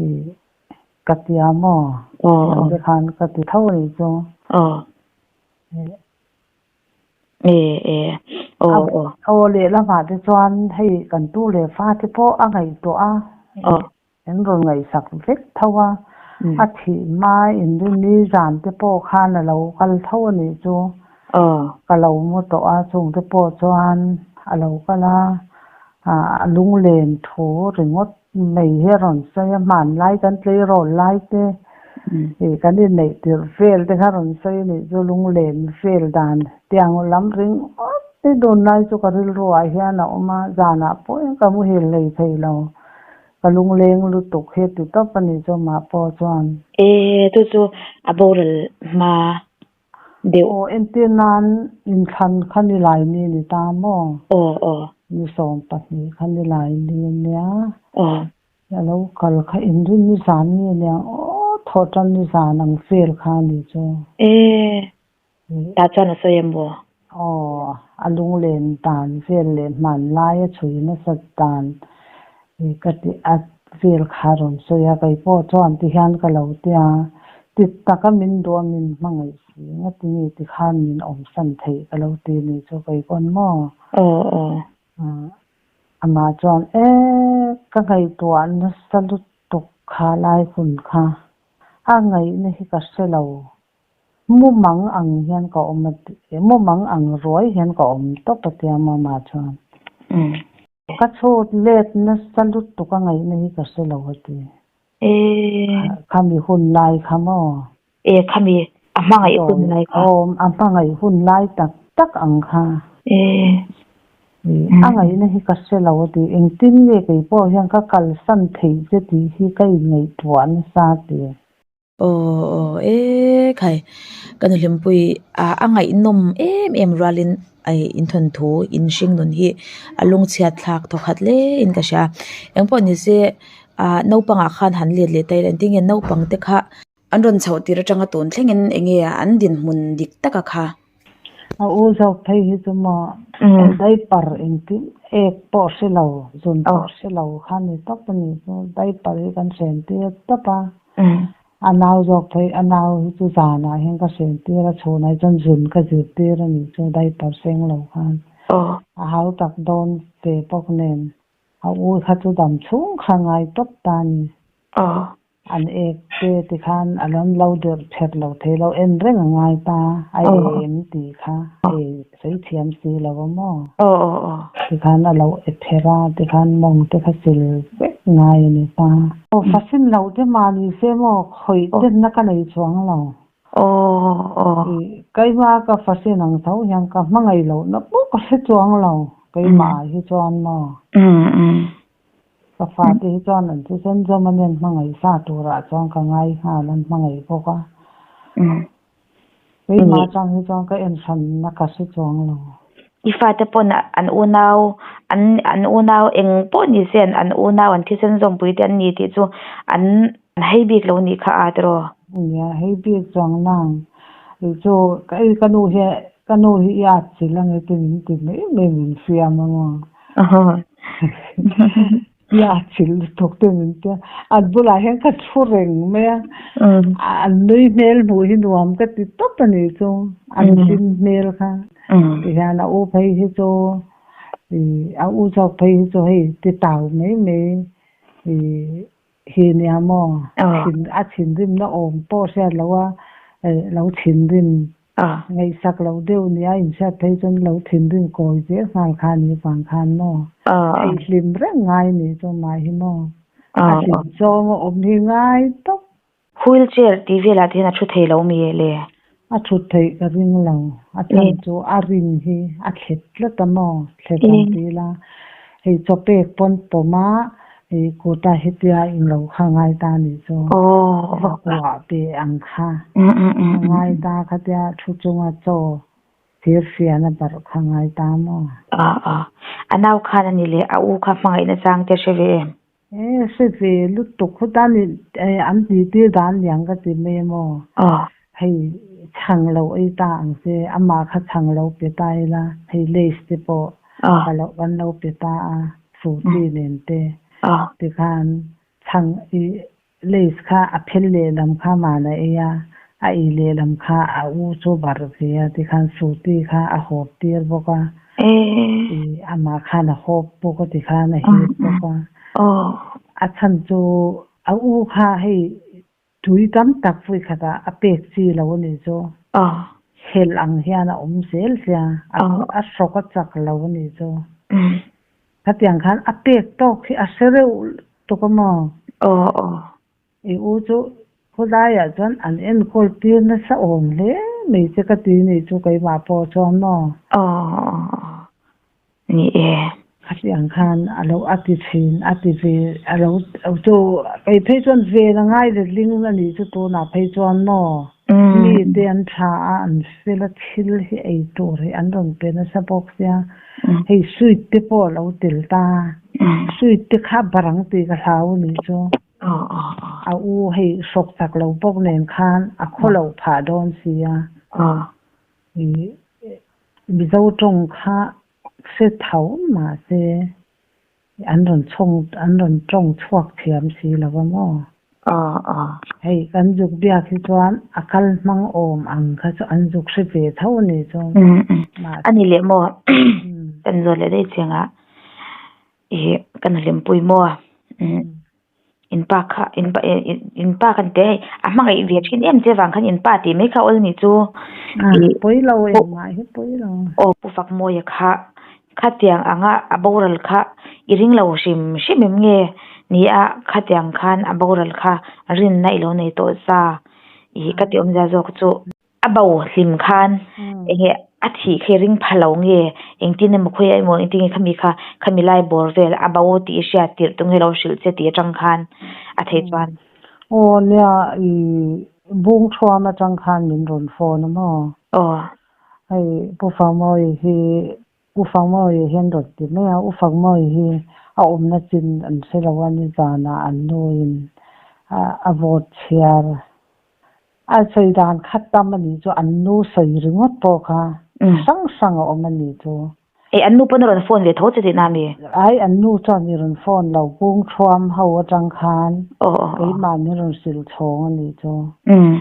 ih ka tia maw tiang te khan ka ti tho a nih chu. Aw lehlamah te chuan hei kan tu leh fa te pawh a ngaihtuah a. An rawn ngaihsak vek tho a, a thih hma inrinni zan te pawh khan a lo kal tho a nih chu. Ka lo mu tawh a, chung te pawh chuan a lo kal a, a lunglen thu ringawt mai hi a rawn sawi a, hmanlai kan tleirawl lai te ih kan inneih tirh vel te kha a rawn sawi a nih chu, lunglen vel dan tiang lam ringawt te tunlai chu ka rilru ah hian a awm a, zanah pawh ka muhil hlei thei lo. Ka lungleng lutuk hi ti tawp a nih chu mah pawh chuan. E chu chu a boral hma deuh. Aw entir nan inthlan kha ni lai ni ni ta maw? Aw aw. Ni 12 kha ni lai ni ania. Aw. A lo kal kha inrin ni zan nge niang aw thawh tan ni zan ang vel kha ni chu. E Tah chuan a sawi em maw? Aw, a lunglen dan vel leh hmanlai a chhui nasat dan hi ka ti a vel kha a rawn sawi a, kei pawh chuan ti hian ka lo ti a, ti taka min duh a min hmangaih si ngati nge ti khan min awmsan theih ka lo ti ni chu kei pawn maw? Aw aw. Amah chuan e ka ngaihtuah nasa lutuk kha lai hun kha a ngaihna hi ka hre lo Mumang ang hian ka awm a ti, mumang ang ruai hian ka awm tawp a tia mama chuan. Ka chhut let nasa lutuk a ngaihna hi ka hre lo a ti. Khami hun lai kha maw? E khami a hmangaih hun lai kha. Aw a hmangaih hun lai tak tak ang kha. A ngaihna hi ka hre lo a ti. Engtin nge kei pawh hian ka kalsan theih che tih hi ka inngaihtuah nasa a ti. Aw aw e khai ka nuhlimpui a a ngaihnawm em em rualin ai inthawnthu inhring nun hi a lungchhiat thlak thawkhat hle in ka hria engpawh ni se ah naupangah khan han let leh ta ila engtin nge naupang te kha an rawn chhoh tir atanga tun thlengin eng nge an dinhmun dik taka kha. A u zawk phei hi chu maw diaper engtin Ek pawh hre lo, zun pawh hre lo kha ni tawp a nih chu. Diaper hi kan hren tir tawp a. A nau zawk phei, a nau hi chu zanah hian ka hren tir a, chhunah hi chuan zun ka zir tir a nih chu diaper seng lo khan. A hau tak dawn ve bawk nen a u kha chu dam chhung kha ngai tawp ta a ni. An ek te ti khan a lo lo derh pherh lo thei lo, en reng a ngai ta, a em tih kha ei sawi thiam si lo a maw? Ti khan a lo e pherh a, ti khan mawng te kha sil vek ngai a ni ta. Aw fasin loh te mah ni se maw khawih tenna ka nei chuang lo. Keimah ka fasin ang tho hian ka hmangaih lohna pawh ka hre chuang lo, keimah ah hi chuan maw? Ka fate hi chuan an thisen zawm a nen hmangaih sa turah chuan ka ngai nghal an hmangaih bawk a. Keimah atang hi chuan ka en hranna ka hre chuang lo. I fate pawn an unau an an unau eng pawh ni se an unau an thisen zawmpui te an ni tih chu an hei bik lo nih kha a tiraw? Nia hei bik chuang nang chu ka nu hi ka nu hi i atchilh ange te min ti mai mai min fiam a maw. Ia thil lutuk te min tia. An bulah hian ka thu reng mai a. An nui hmel hmuh hi nuam ka ti tawp a nih chu. An hlim hmel kha. Tihian a u phei hi chu a u zawk phei hi chu hei ti tau mai mai hi nia maw. A thinrimna awm pawh hriat loh a lo thinrim Ngaihsak loh deuh nia inhriat phei chuan lo thinrim kawi zel nghal kha a nih vang khan maw? Theihhlim reng ngai nih chu mah hi maw? A hlim zawng a awm hi ngai tawp. Wheel chair tih velah te hian a thu thei lo mi le? A thut theih ka ring lo. A chhan chu a rin hi a thlet tlat a maw? Thlet ang ti ila hei chaw pek pawn pawm a hei kuta hetia in lo kha ngai ta nih chu va kuah pe ang kha a ngai ta khatia thu chunga chaw thir fian a barh kha ngai ta maw? A nau khan a ni leh a u kha hmangaihna chang te hre ve em? E hre ve lutuk khuta ni an tih tir dan liang ka ti mai maw? Hei chhang lo ei ta ang che amah kha chhang lo pe ta ila hei lace te pawh ka lo kan lo pe ta a furti nen te tikhan chhang i lace kha a phel lehlam kha man a ei a a ei lehlam kha a u chu barh ve a tikhan furti kha a hawp tir bawk a i amah khan a hawp bawk a tikhan a hip bawk a a chhan chu a u kha hei Tui tam tak vui khatah a pek chi lo a nih chu. Helh ang hian a awm zel sia, a hrawk a chak lo a nih chu. Khatiang khan a pek tawk hi a hre reuh tuk a maw? I u chu khawlaiah chuan an enkawl tir nasa awm hle mai che ka ti nih chu keimah pawh chuan maw? Ni e. Khatiang khan a lo a ti thin, a ti ve, a lo chu kei phei chuan ven a ngai letling a nih chu tunah phei chuan maw mi te an tha a, an fel a, thil hi ei tur hi an rawn pe nasa bawk sia, hei sweet te pawh a lo tel ta, sweet te kha barang tih ka hlau a nih chu, a u hei hrawk chak lo bawk nen khan a khaw loh phah dawn sia. Mizo tawng kha hre tho mahse an rawn chhawng an rawn tawng chhuak thiam si lo a maw? Hei kan zuk biak hi chuan a kal hmang awm ang kha chu an zuk hre ve tho a nih chu. A ni leh maw? Kan zawt leh daih chiang a, ih kan hlimpui maw? In pa kha in pa in pa khan te hei a hmangaih ve thin em che vang khan in pa tih mai kha awl nih chu ih pawi lo engmah hi pawi lo. Aw Pu Fakmawia kha khatiang anga a boral kha i ring lo hrim hrim em nge ni a khatiang khan a boral kha rinna i lo nei tawh sa ih ka ti awmzia zawk chu. A bo hlim khan enge a thih khi ring pha lo nge engtin emaw khawi emaw engtin nge khami kha khami lai bawr vel a bo tih i hriat tirh tung hi lo hrilh che tih atang khan a theih chuan. Aw nia i bung thuam atang khan min rawn phone a maw? Aw. Hei Pu Fangmawii hi Pu Fangmawii hian rawn ti mai a, U Fangmawii hi a awmna chin an hre lo a nizanah an nuin a vote chhiar a sawi dan khat tam a nih chu an nu sawi ringawt pawh kha hrang hrang a awm a nih chu. E an nu pawn a rawn phone ve tho che tihna ami? Ai an nu chuan i rawn phone lo bung thuam ho atang khan Aw aw aw. keimah min rawn hrilh chhawng a nih chu. Umm.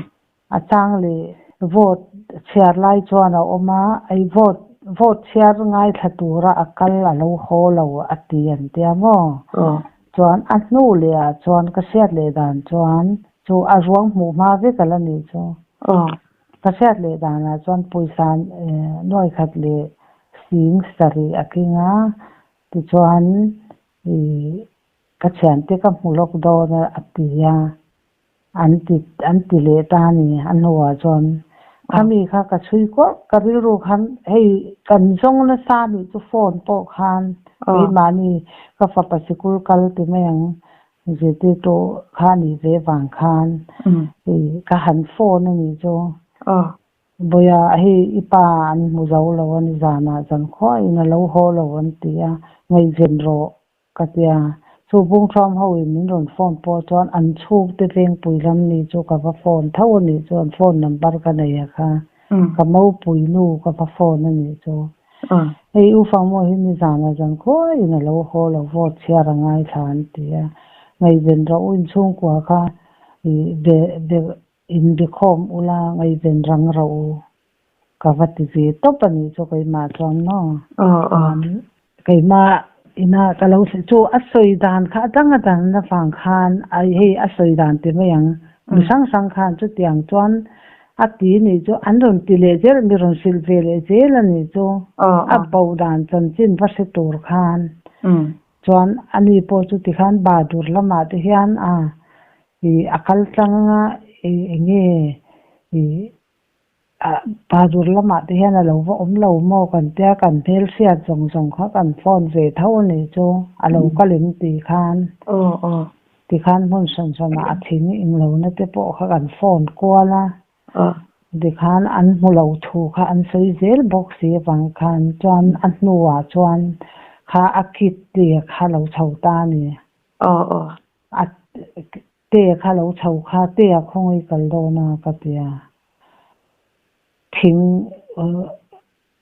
A chang leh vote chhiar lai chuan a awm a, ei vote vote chhiar ngaithla tura a kal a lo haw lo a ti an tia maw? Aw. Chuan a hnu leh ah chuan ka hriat leh dan chuan chu a ruang hmuh hma vek a la nih chu. Aw. Ka hriat leh danah chuan pawisa nuai khat leh sing sarih a keng a, tichuan ih ka thiante ka hmu lawk dawn a a ti a, an ti an ti leh ta a ni. A hnuah chuan khami kha ka chhui kual ka rilru khan hei kan zawng nasa nih chu phone pawh khan keimahni ka fapa sikul kal ti mai ang Zirtirtu kha nih ve vang khan ka han phone a nih chu. Vawiah hei i pa an hmu zo lo a ni zanah zan khuahin a lo haw lo an ti a, ngaihven rawh ka ti a. Chu Bungṭhuam ho in min rawn phone pawh chuan an chhungte vengpui lam ni chu ka va phone tho a nih chu, an phone number ka nei a kha. Ka mopui nu ka va phone a nih chu. Hei U Fangmaw hi nizanah zan khuaiin a lo haw lo vote chhiar a ngaithla an ti a, ngaihven rawh u inchhungkua kha be be inbikhawm ula ngaihven rang rawh u ka va ti ve tawp a nih chu keimah chuan maw. Keimah ina ka lo thlen chu a sawi dan kha a dang a dan avang khan ai hei a sawi dan ti mai ang mi hrang hrang khan chutiang chuan a ti nih chu an rawn ti leh zel mi rawn hrilh ve leh zel a nih chu a bo dan chanchin va hre tur khan chuan ani pawh chu tikhan Bahadur lamah te hian a ih a kal tlang a ih eng nge ih Bahadur lamah te hian a lo va awm lo maw kan tia kan hmelhriat zawng zawng kha kan phone ve tho a nih chu a lo kal em tih khan tikhan hmun hran hranah a thing englo na te pawh kha kan phone kual a tikhan an hmu lo thu kha an sawi zel bawk si avang khan chuan a hnuah chuan kha a kit te kha lo chho ta a ni. A Te kha lo chho kha te a khawngaih kal dawn a ka ti a, thing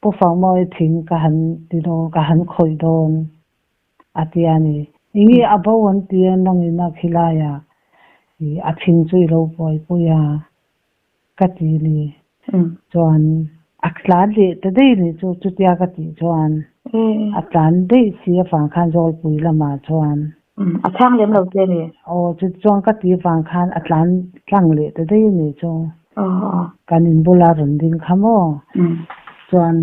Pu Fangmawi thing ka han ti dawn ka han khawih dawn a ti a ni. Enge a bo an ti a nangin a khilaiah a thing chu i lo buaipui a ka ti ni. Chuan a tlan leh ta daih ni chu chutia ka tih chuan a tlan daih si avang khan Zawlpui lamah chuan. A chhang lem lo che ni. Aw chu chuan ka tih avang khan a tlan tlang leh ta daih ni chu. Kan in bula rawn ding kha maw? Chuan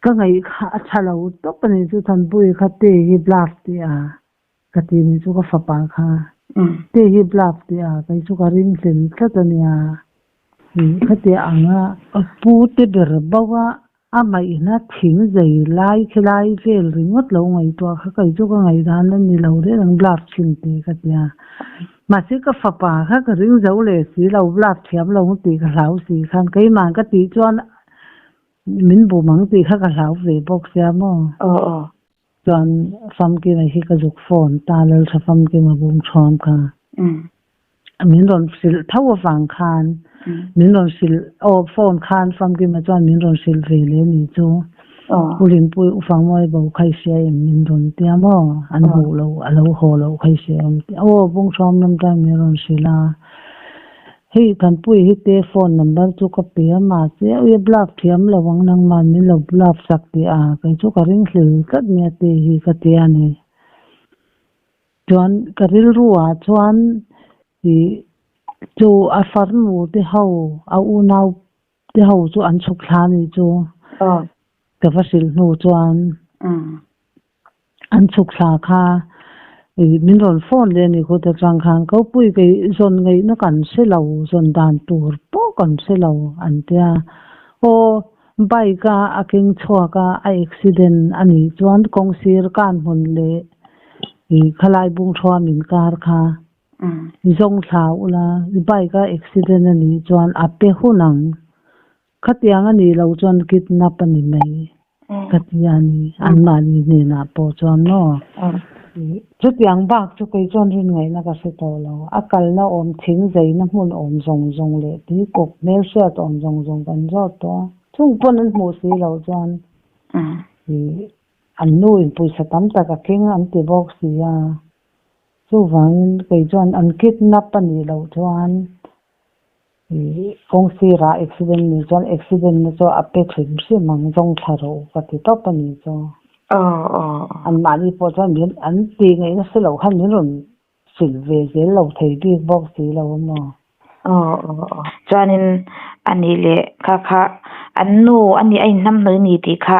ka ngaih kha a tha lo tawp a ni chu Thanpui kha te hi bluff tih a. Ka ti ni chu ka fapa kha te hi bluff tih a kei chu ka ring hlel tlat a nia. Khatiah anga pu te ber bo a a ngaihna thing zei lai khilai vel ringawt lo ngaihtuah kha kei chu ka ngaihdan a ni lo reng ang bluff thin tih ka tia. Mahse ka fapa kha ka ring zo leh si lo bluff thiam lo tih ka hlau si khan keimah ka tih chuan min bum ang tih kha ka hlau ve bawk sia maw. Chuan famkima hi ka zuk phone ta Laltha famkima bum thuam kha min rawn hrilh tho avang khan min rawn hrilh aw phone khan famkima chuan min rawn hrilh ve leh ni chu U Rinpui U Fangmawi bo kha i hria em min rawn tia maw an hmuh loh a lo haw loh kha i hria em aw bung thuam lam tan min rawn hrilh a. Hei Thanpuii hi te phone number chu ka pe a mahse ui a bluff thiam lo ang nangman min lo bluff sak tih a kei chu ka ring hlel tlat mai a te hi ka ti a ni. Chuan ka rilru ah chuan ih chu a farnu te ho a unau te ho chu an chhuk thla a nih chu ka va hrilh hnu chuan. An chhuk thla kha min rawn phone leh a ni khuta chuan khan Kopui kei zawn ngaihna kan hre lo, zawn dan tur pawh kan hre lo an tia. Aw bike a a keng chhuak a, a accident a nih chuan kawng sir kan hmun leh khalai bungthuam inkar kha zawng thla ula bike a accident a nih chuan a pe hun ang. Khatiang a nih loh chuan kidnap a ni mai ka ti a ni, anmahni hnenah pawh chuan maw? Chutiang bak chu kei chuan rin ngaihna ka hre tawh lo. A kalna awm thing zeina hmun awm zawng zawng leh tuikawk hmelhriat awm zawng zawng kan zawt tawh a, chung pawn an hmuh si loh chuan. Ih an nu in pawisa tam tak a keng an ti bawk si a. Chuvangin kei chuan an kidnap a nih loh chuan ih kawng sirah accident nih chuan accident na chu a pe hrim hrim ang zawng thla rawh u ka ti tawp a nih chu. Anmahni pawh chuan min an tih ngaih nasa loh khan min rawn hrilh ve zel lo thei bik bawk si lo a maw? Aw aw aw. Chuanin a nih leh kha kha an nu a nih a inhnamhnawih a ni tih kha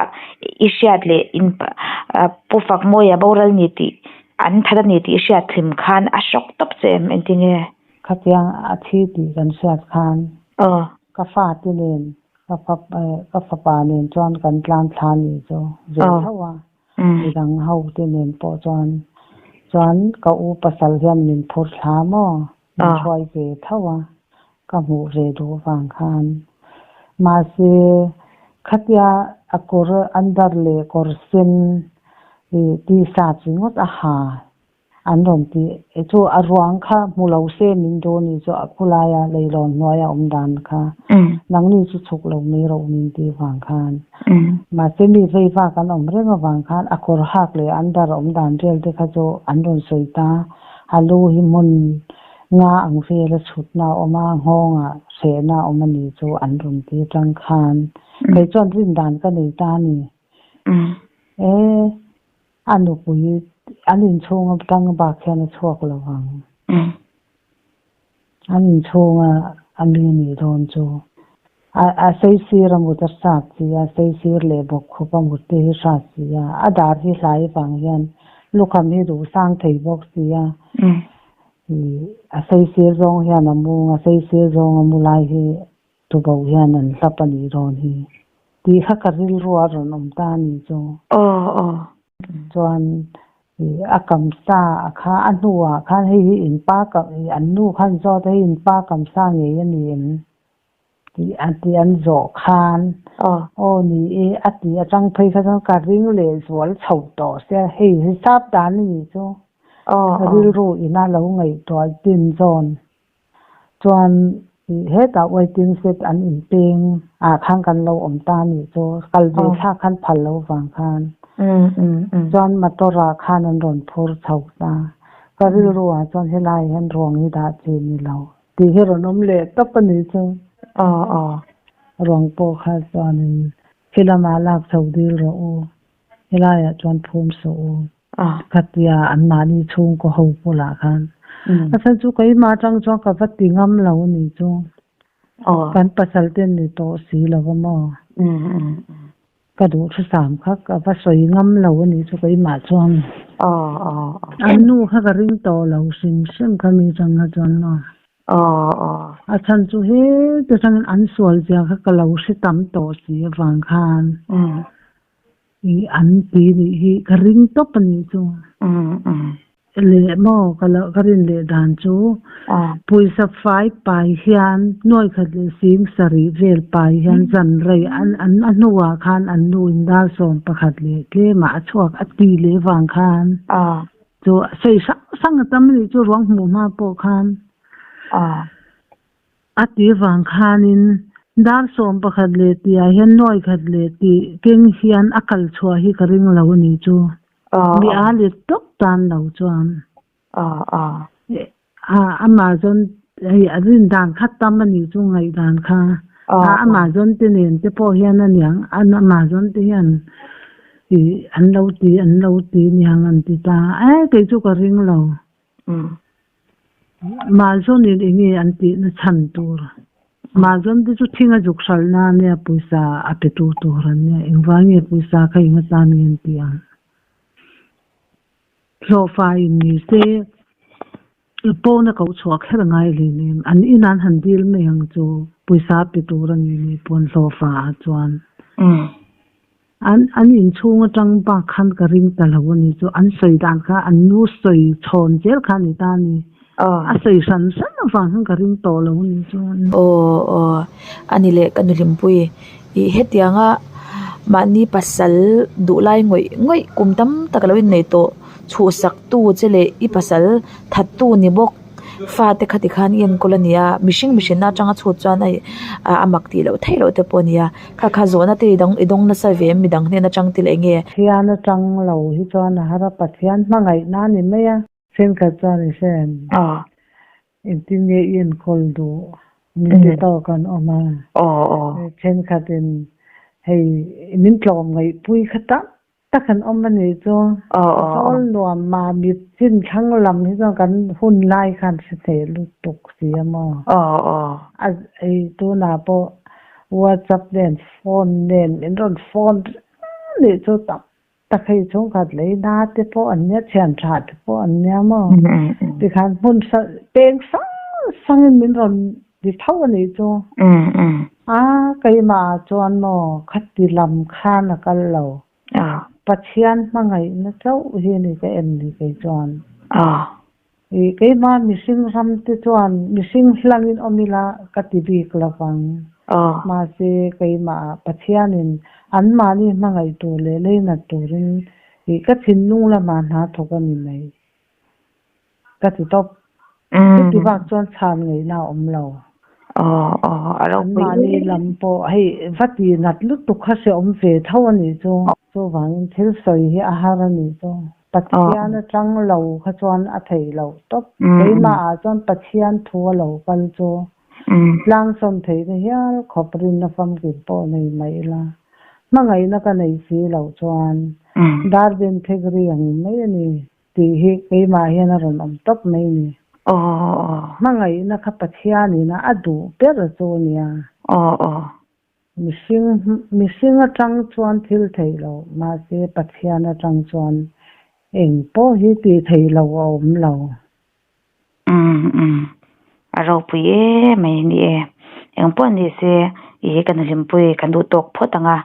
i hriat leh in Pu Fakmawia boral ni tih an that a ni tih i hriat hlim khan a hrawk tawp che em engtinge? Khatiang a thi tih kan hriat khan ka fate nen ka fapa nen chuan kan tlan thla ni chu ve tho a. Midang ho te nen pawh chuan chuan ka u pasal hian min phur thla maw? Min hruai ve tho a, ka hmuh ve duh vang khan. Mahse khatia a kawr under leh kawr sen tisa chi ngawt a ha An rawn ti e chu a ruang kha hmu lo se min duh ni chu a khulaia leilawn hnuaia awm dan kha nangni chu chhuk lo mai rawh min ti vang khan. Mahse mi vei vak an awm reng avang khan a kawr hak leh an dar awm dan vel te kha chu an rawn sawi ta. A lu hi hmun nga ang vela chhutna a awm a, nghawngah hrehna a awm a ni chu an rawn ti atang khan kei chuan rin dan ka nei ta a ni. E. A nupui an inchhung atang bak hian a chhuak lo vang. An inchhunga a mi nih dawn chu a saisir a mut a hrat si a, saisir leh bawk khup a mut te hi hrat si a, a dar hi hlai vang hian lukham hi duh sang thei bawk si a, a saisir zawng hian a mung a, saisir zawng a mu lai hi Tubo hian an hlap a nih dawn hi tih kha ka rilru a rawn awm ta a ni chu. Aw aw. Chuan ih a kam sa a kha a hnuah khan hei hi in pa kam ih an nu khan zawt a hei in pa kam sa ngei a ni em tih a tih an zawh khan aw ni e a tih atang phei kha chuan ka ring leh zual chho tawh sia hei hi sap dan a nih chu. Ka rilru ina lo ngaihtuah din zawn. Chuan hetah waiting shed an inpeng ah khan kan lo awm ta a nih chu, kal ve thlak khan phal lo vang khan. Chuan motor ah khan an rawn phur chho ta. Ka rilru ah chuan helai hian ruang hi dah chi ni lo tih hi rawn awm leh tawp a nih chu. Ruang pawh kha chuanin khi lamah lak chho dil rawh u, helaiah chuan phum suh u. Khatia anmahni chhungkaw ho bulah khan a chhan chu keimah atang chuan ka va ti ngam lo a nih chu. Kan pasal te ni tawh si lo a maw? Ka duh thusam kha ka va sawi ngam lo a nih chu keimah chuan. An nu kha ka ring tawh lo hrim hrim kha mi atang kha chuan maw? A chhan chu heti atangin an sual zia kha ka lo hre tam tawh si avang khan. Ih an ti nih hi ka ring tawp a nih chu. Leh maw ka lo ka rin leh dan chu pawisa fai pai hian nuai khat leh sing sarih vel pai hian zan rei an an a hnuah khan an nu in dar 11 leh tlemah a chhuak a ti leh vang khan chu sawi hrang hrang a tam a nih chu ruang hmuh hma pawh khan. A ti vang khanin dar 11 leh tihah hian nuai khat leh tih keng hian a kal chhuah hi ka ring lo a nih chu. Mi a let tawp tan lo chuan. Amazon hei a rin dan kha tam a nih chu ngaihdan kha. Amazon te nen te pawh hian a niang Amazon te hian ih an lo ti an lo ti niang an ti ta a kei chu ka ring lo. Mahzawnin eng nge an tihna chhan tur? Mahzawn te chu thing a zuk hralh na ania pawisa a pe tu tur an nia. Engvang nge pawisa kha eng atan nge an tih ang? Hlawhfa in ni se pawna koh chhuah kher ngai hlei nem. An in an han dil mai ang chu pawisa a pe tur a ni ni pawn hlawhfa ah chuan. An an inchhung atang bak khan ka ring ta lo a ni chu. An sawi dan kha an nu sawi chhawn zel kha a ni ta a ni. A sawi hran hran avang khan ka ring tawh lo a ni chu. Aw aw a ni leh ka nuhlimpui ih hetianga mahni pasal duh lai ngawih ngawih kum tam tak a lo innei tawh chhuhsak tu che leh i pasal that tu ni bawk. Fate kha tikhan i enkawl a ni a, mihring mihrinna atanga chhut chuan a a mak tih loh theih loh te pawh a ni a, kha kha zawhna te i dang i dawng nasa ve em midang hnen atang te leh eng nge? Pathian atang lo hi chuan a har a, Pathian hmangaihna a ni mai a. Thenkhat chuan i hre em? Engtin nge i enkawl duh? Min ti tawk an awm a. Thenkhatin hei min tlawm ngaihpui kha tam tak an awm a nih chu. Sawl nuam mah mit chin thlang lam hi chuan kan hun lai khan hre thei lutuk si a maw. A ei tunah pawh WhatsApp nen phone nen min rawn phone reng a nih chu tam tak hei chhungkhat lei na te pawh an nia thian tha te pawh an nia maw. Tikhan hmun peng sang sangin min rawn ti tho a nih chu. A keimah ah chuan maw khati lam khan a kal lo. Pathian hmangaihna chauh hi a ni ka en ni kei chuan. I keimah mihring ram te chuan mihring hlangin awm ila ka ti bik lo vang. Mahse keimah ah Pathianin anmahni hmangaih tur leh leinat turin i ka thinlung lamah hna thawk a ni mai. Ka ti tawp. Chuti bak chuan chhan ngeihna a awm lo. Anmahni lam pawh hei va ti nat lutuk kha hrehawm ve tho a nih chu. Chuvangin thil sawi hi a har a nih chu. Pathian atang lo kha chuan a theih loh tawp. Keimah ah chuan Pathian thu a lo kal chu tlangsawm theihna hial khawp rinna famkim pawh nei mai ila. Hmangaihna ka nei si loh chuan Darben phekri ang mai a ni. Tih hi keimah hian a rawn awm tawp mai ni. Hmangaihna kha Pathianin a duh ber chu a nia. Mihring mihring atang chuan thil theih loh, mahse Pathian atang chuan eng pawh hi tih theih loh a awm lo. Umm a ropui em mai ni e. Eng pawh ni se ih kan hlimpui kan duh tawk phawt ang a,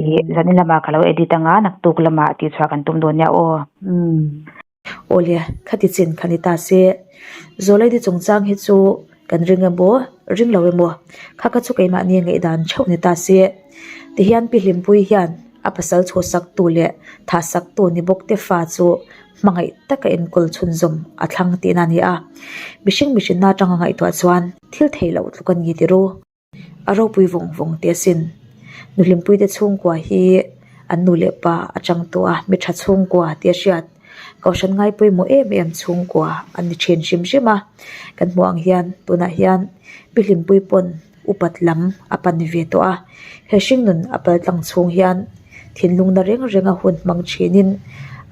ih zanin lamah ka lo edit ang a, naktuk lamah tihchhuah kan tum dawn nia aw. Awle, khati chin kha ni ta se. Zawlaidi chungchang hi chu kan ring emaw, ring lo emaw, kha kha chu keimahni ngaihdan theuh ni ta se. Tihian Pi Hlimpui hian a pasal chhuhsaktu leh thahsaktu ni bawk te fa chu hmangaih taka enkawl chhunzawm a thlang tihna a ni a. Mihring mihrinna atanga ngaihtuah chuan thil theih loh tluk a ni ti ru. A ropui vawng vawng teh asin. Nuhlimpuite chhungkua hi an nu leh pa atang tawh a, mi tha chhungkua tih a hriat. Kohhran ngai pawimawh em em chhungkua an ni thin hrim hrim a. Kan hmuh ang hian tunah hian Pi Hlimpui pawn upat lam a pan ve tawh a. He hringnun a pal tlang chhung hian thinlungna reng renga hun hmang thinin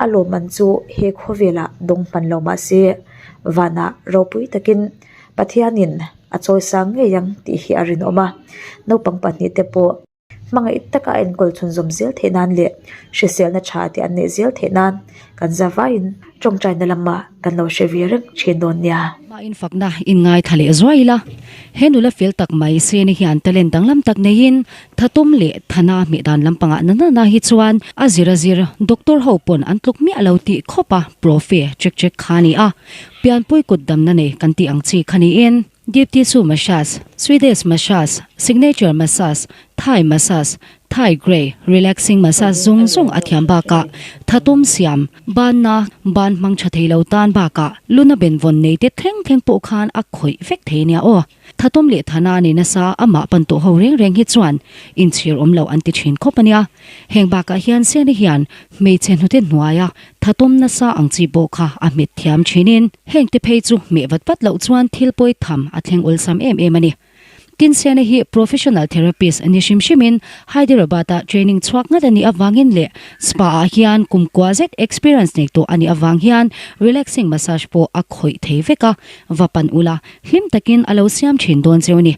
a lawmman chu he khawvelah dawng hman lo mah se vanah ropui takin Pathianin a chawisang ngei ang tih hi a rinawm a. Naupang pahnihte pawh hmangaih taka a enkawl chhunzawm zel theih nan leh hriselna tha tih an neih zel theih nan kan za vaiin tawngtaina lamah kan lo hre ve reng thin dawn nia. Mah infakna in ngaithla leh zuai ila, he nula fel tak mai Seni hian talent danglam tak neiin thatawm leh thana hmeh dan lampangah na na na hi chuan a zir a zir doctor ho pawn an tluk miah lo tih khawp a profe chek chek kha a ni a, pianpui kut damna nei kan tih ang chi kha niin. Deep tissue massage, Swedish massage, signature massage, Thai massage, Thai grey, relaxing massage zawng zawng a thiam bakah thatawm siam, banna, ban hmang tha thei lo tan bakah luna benvawn nei te thleng thleng pawh khan a khawih vek thei nia aw. Thatawm leh thana a ni nasa amah pan tawh ho reng reng hi chuan inchhir awm lo an ti thin khawp a nia. Heng bakah hian Seni hian hmeichhe hnute hnuaia thatawm nasa ang chi pawh kha a hmet thiam thinin heng te phei chu hmeh vat vat loh chuan thil pawi tham a thleng awlsam em em a ni. Tin Sena hi professional therapist ni hrim hrimin Hyderabad-a training chhuak ngat a nih avangin leh spa-ah hian kum kua zet experience nei tawh a nih avang hian relaxing massage pawh a khawih thei vek a, va pan ula hlim takin a lo siam thin dawn cheu a ni.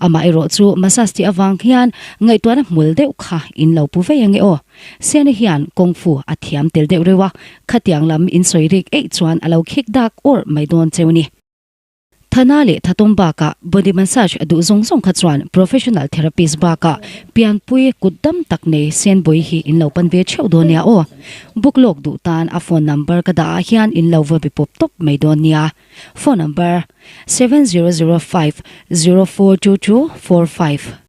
Amaherawh chu massage tih avang hian ngaihtuahna hmul deuh kha in lo pu vei ange aw. Sena hian kung fu a thiam tel deuh reuh a, khatiang lam in sawi rik eih chuan a lo khik dak awrh mai dawn cheu a ni. Thana leh thatawm bakah body massage a duh zawng zawng kha chuan professional therapist bakah pianpui kut dam tak nei Senbawi hi in lo pan ve theuh dawn nia aw. Book lawk duh tan a phone number ka dah ah hian in lo va be pawp tawp mai dawn nia. Phone number, 7005 042245.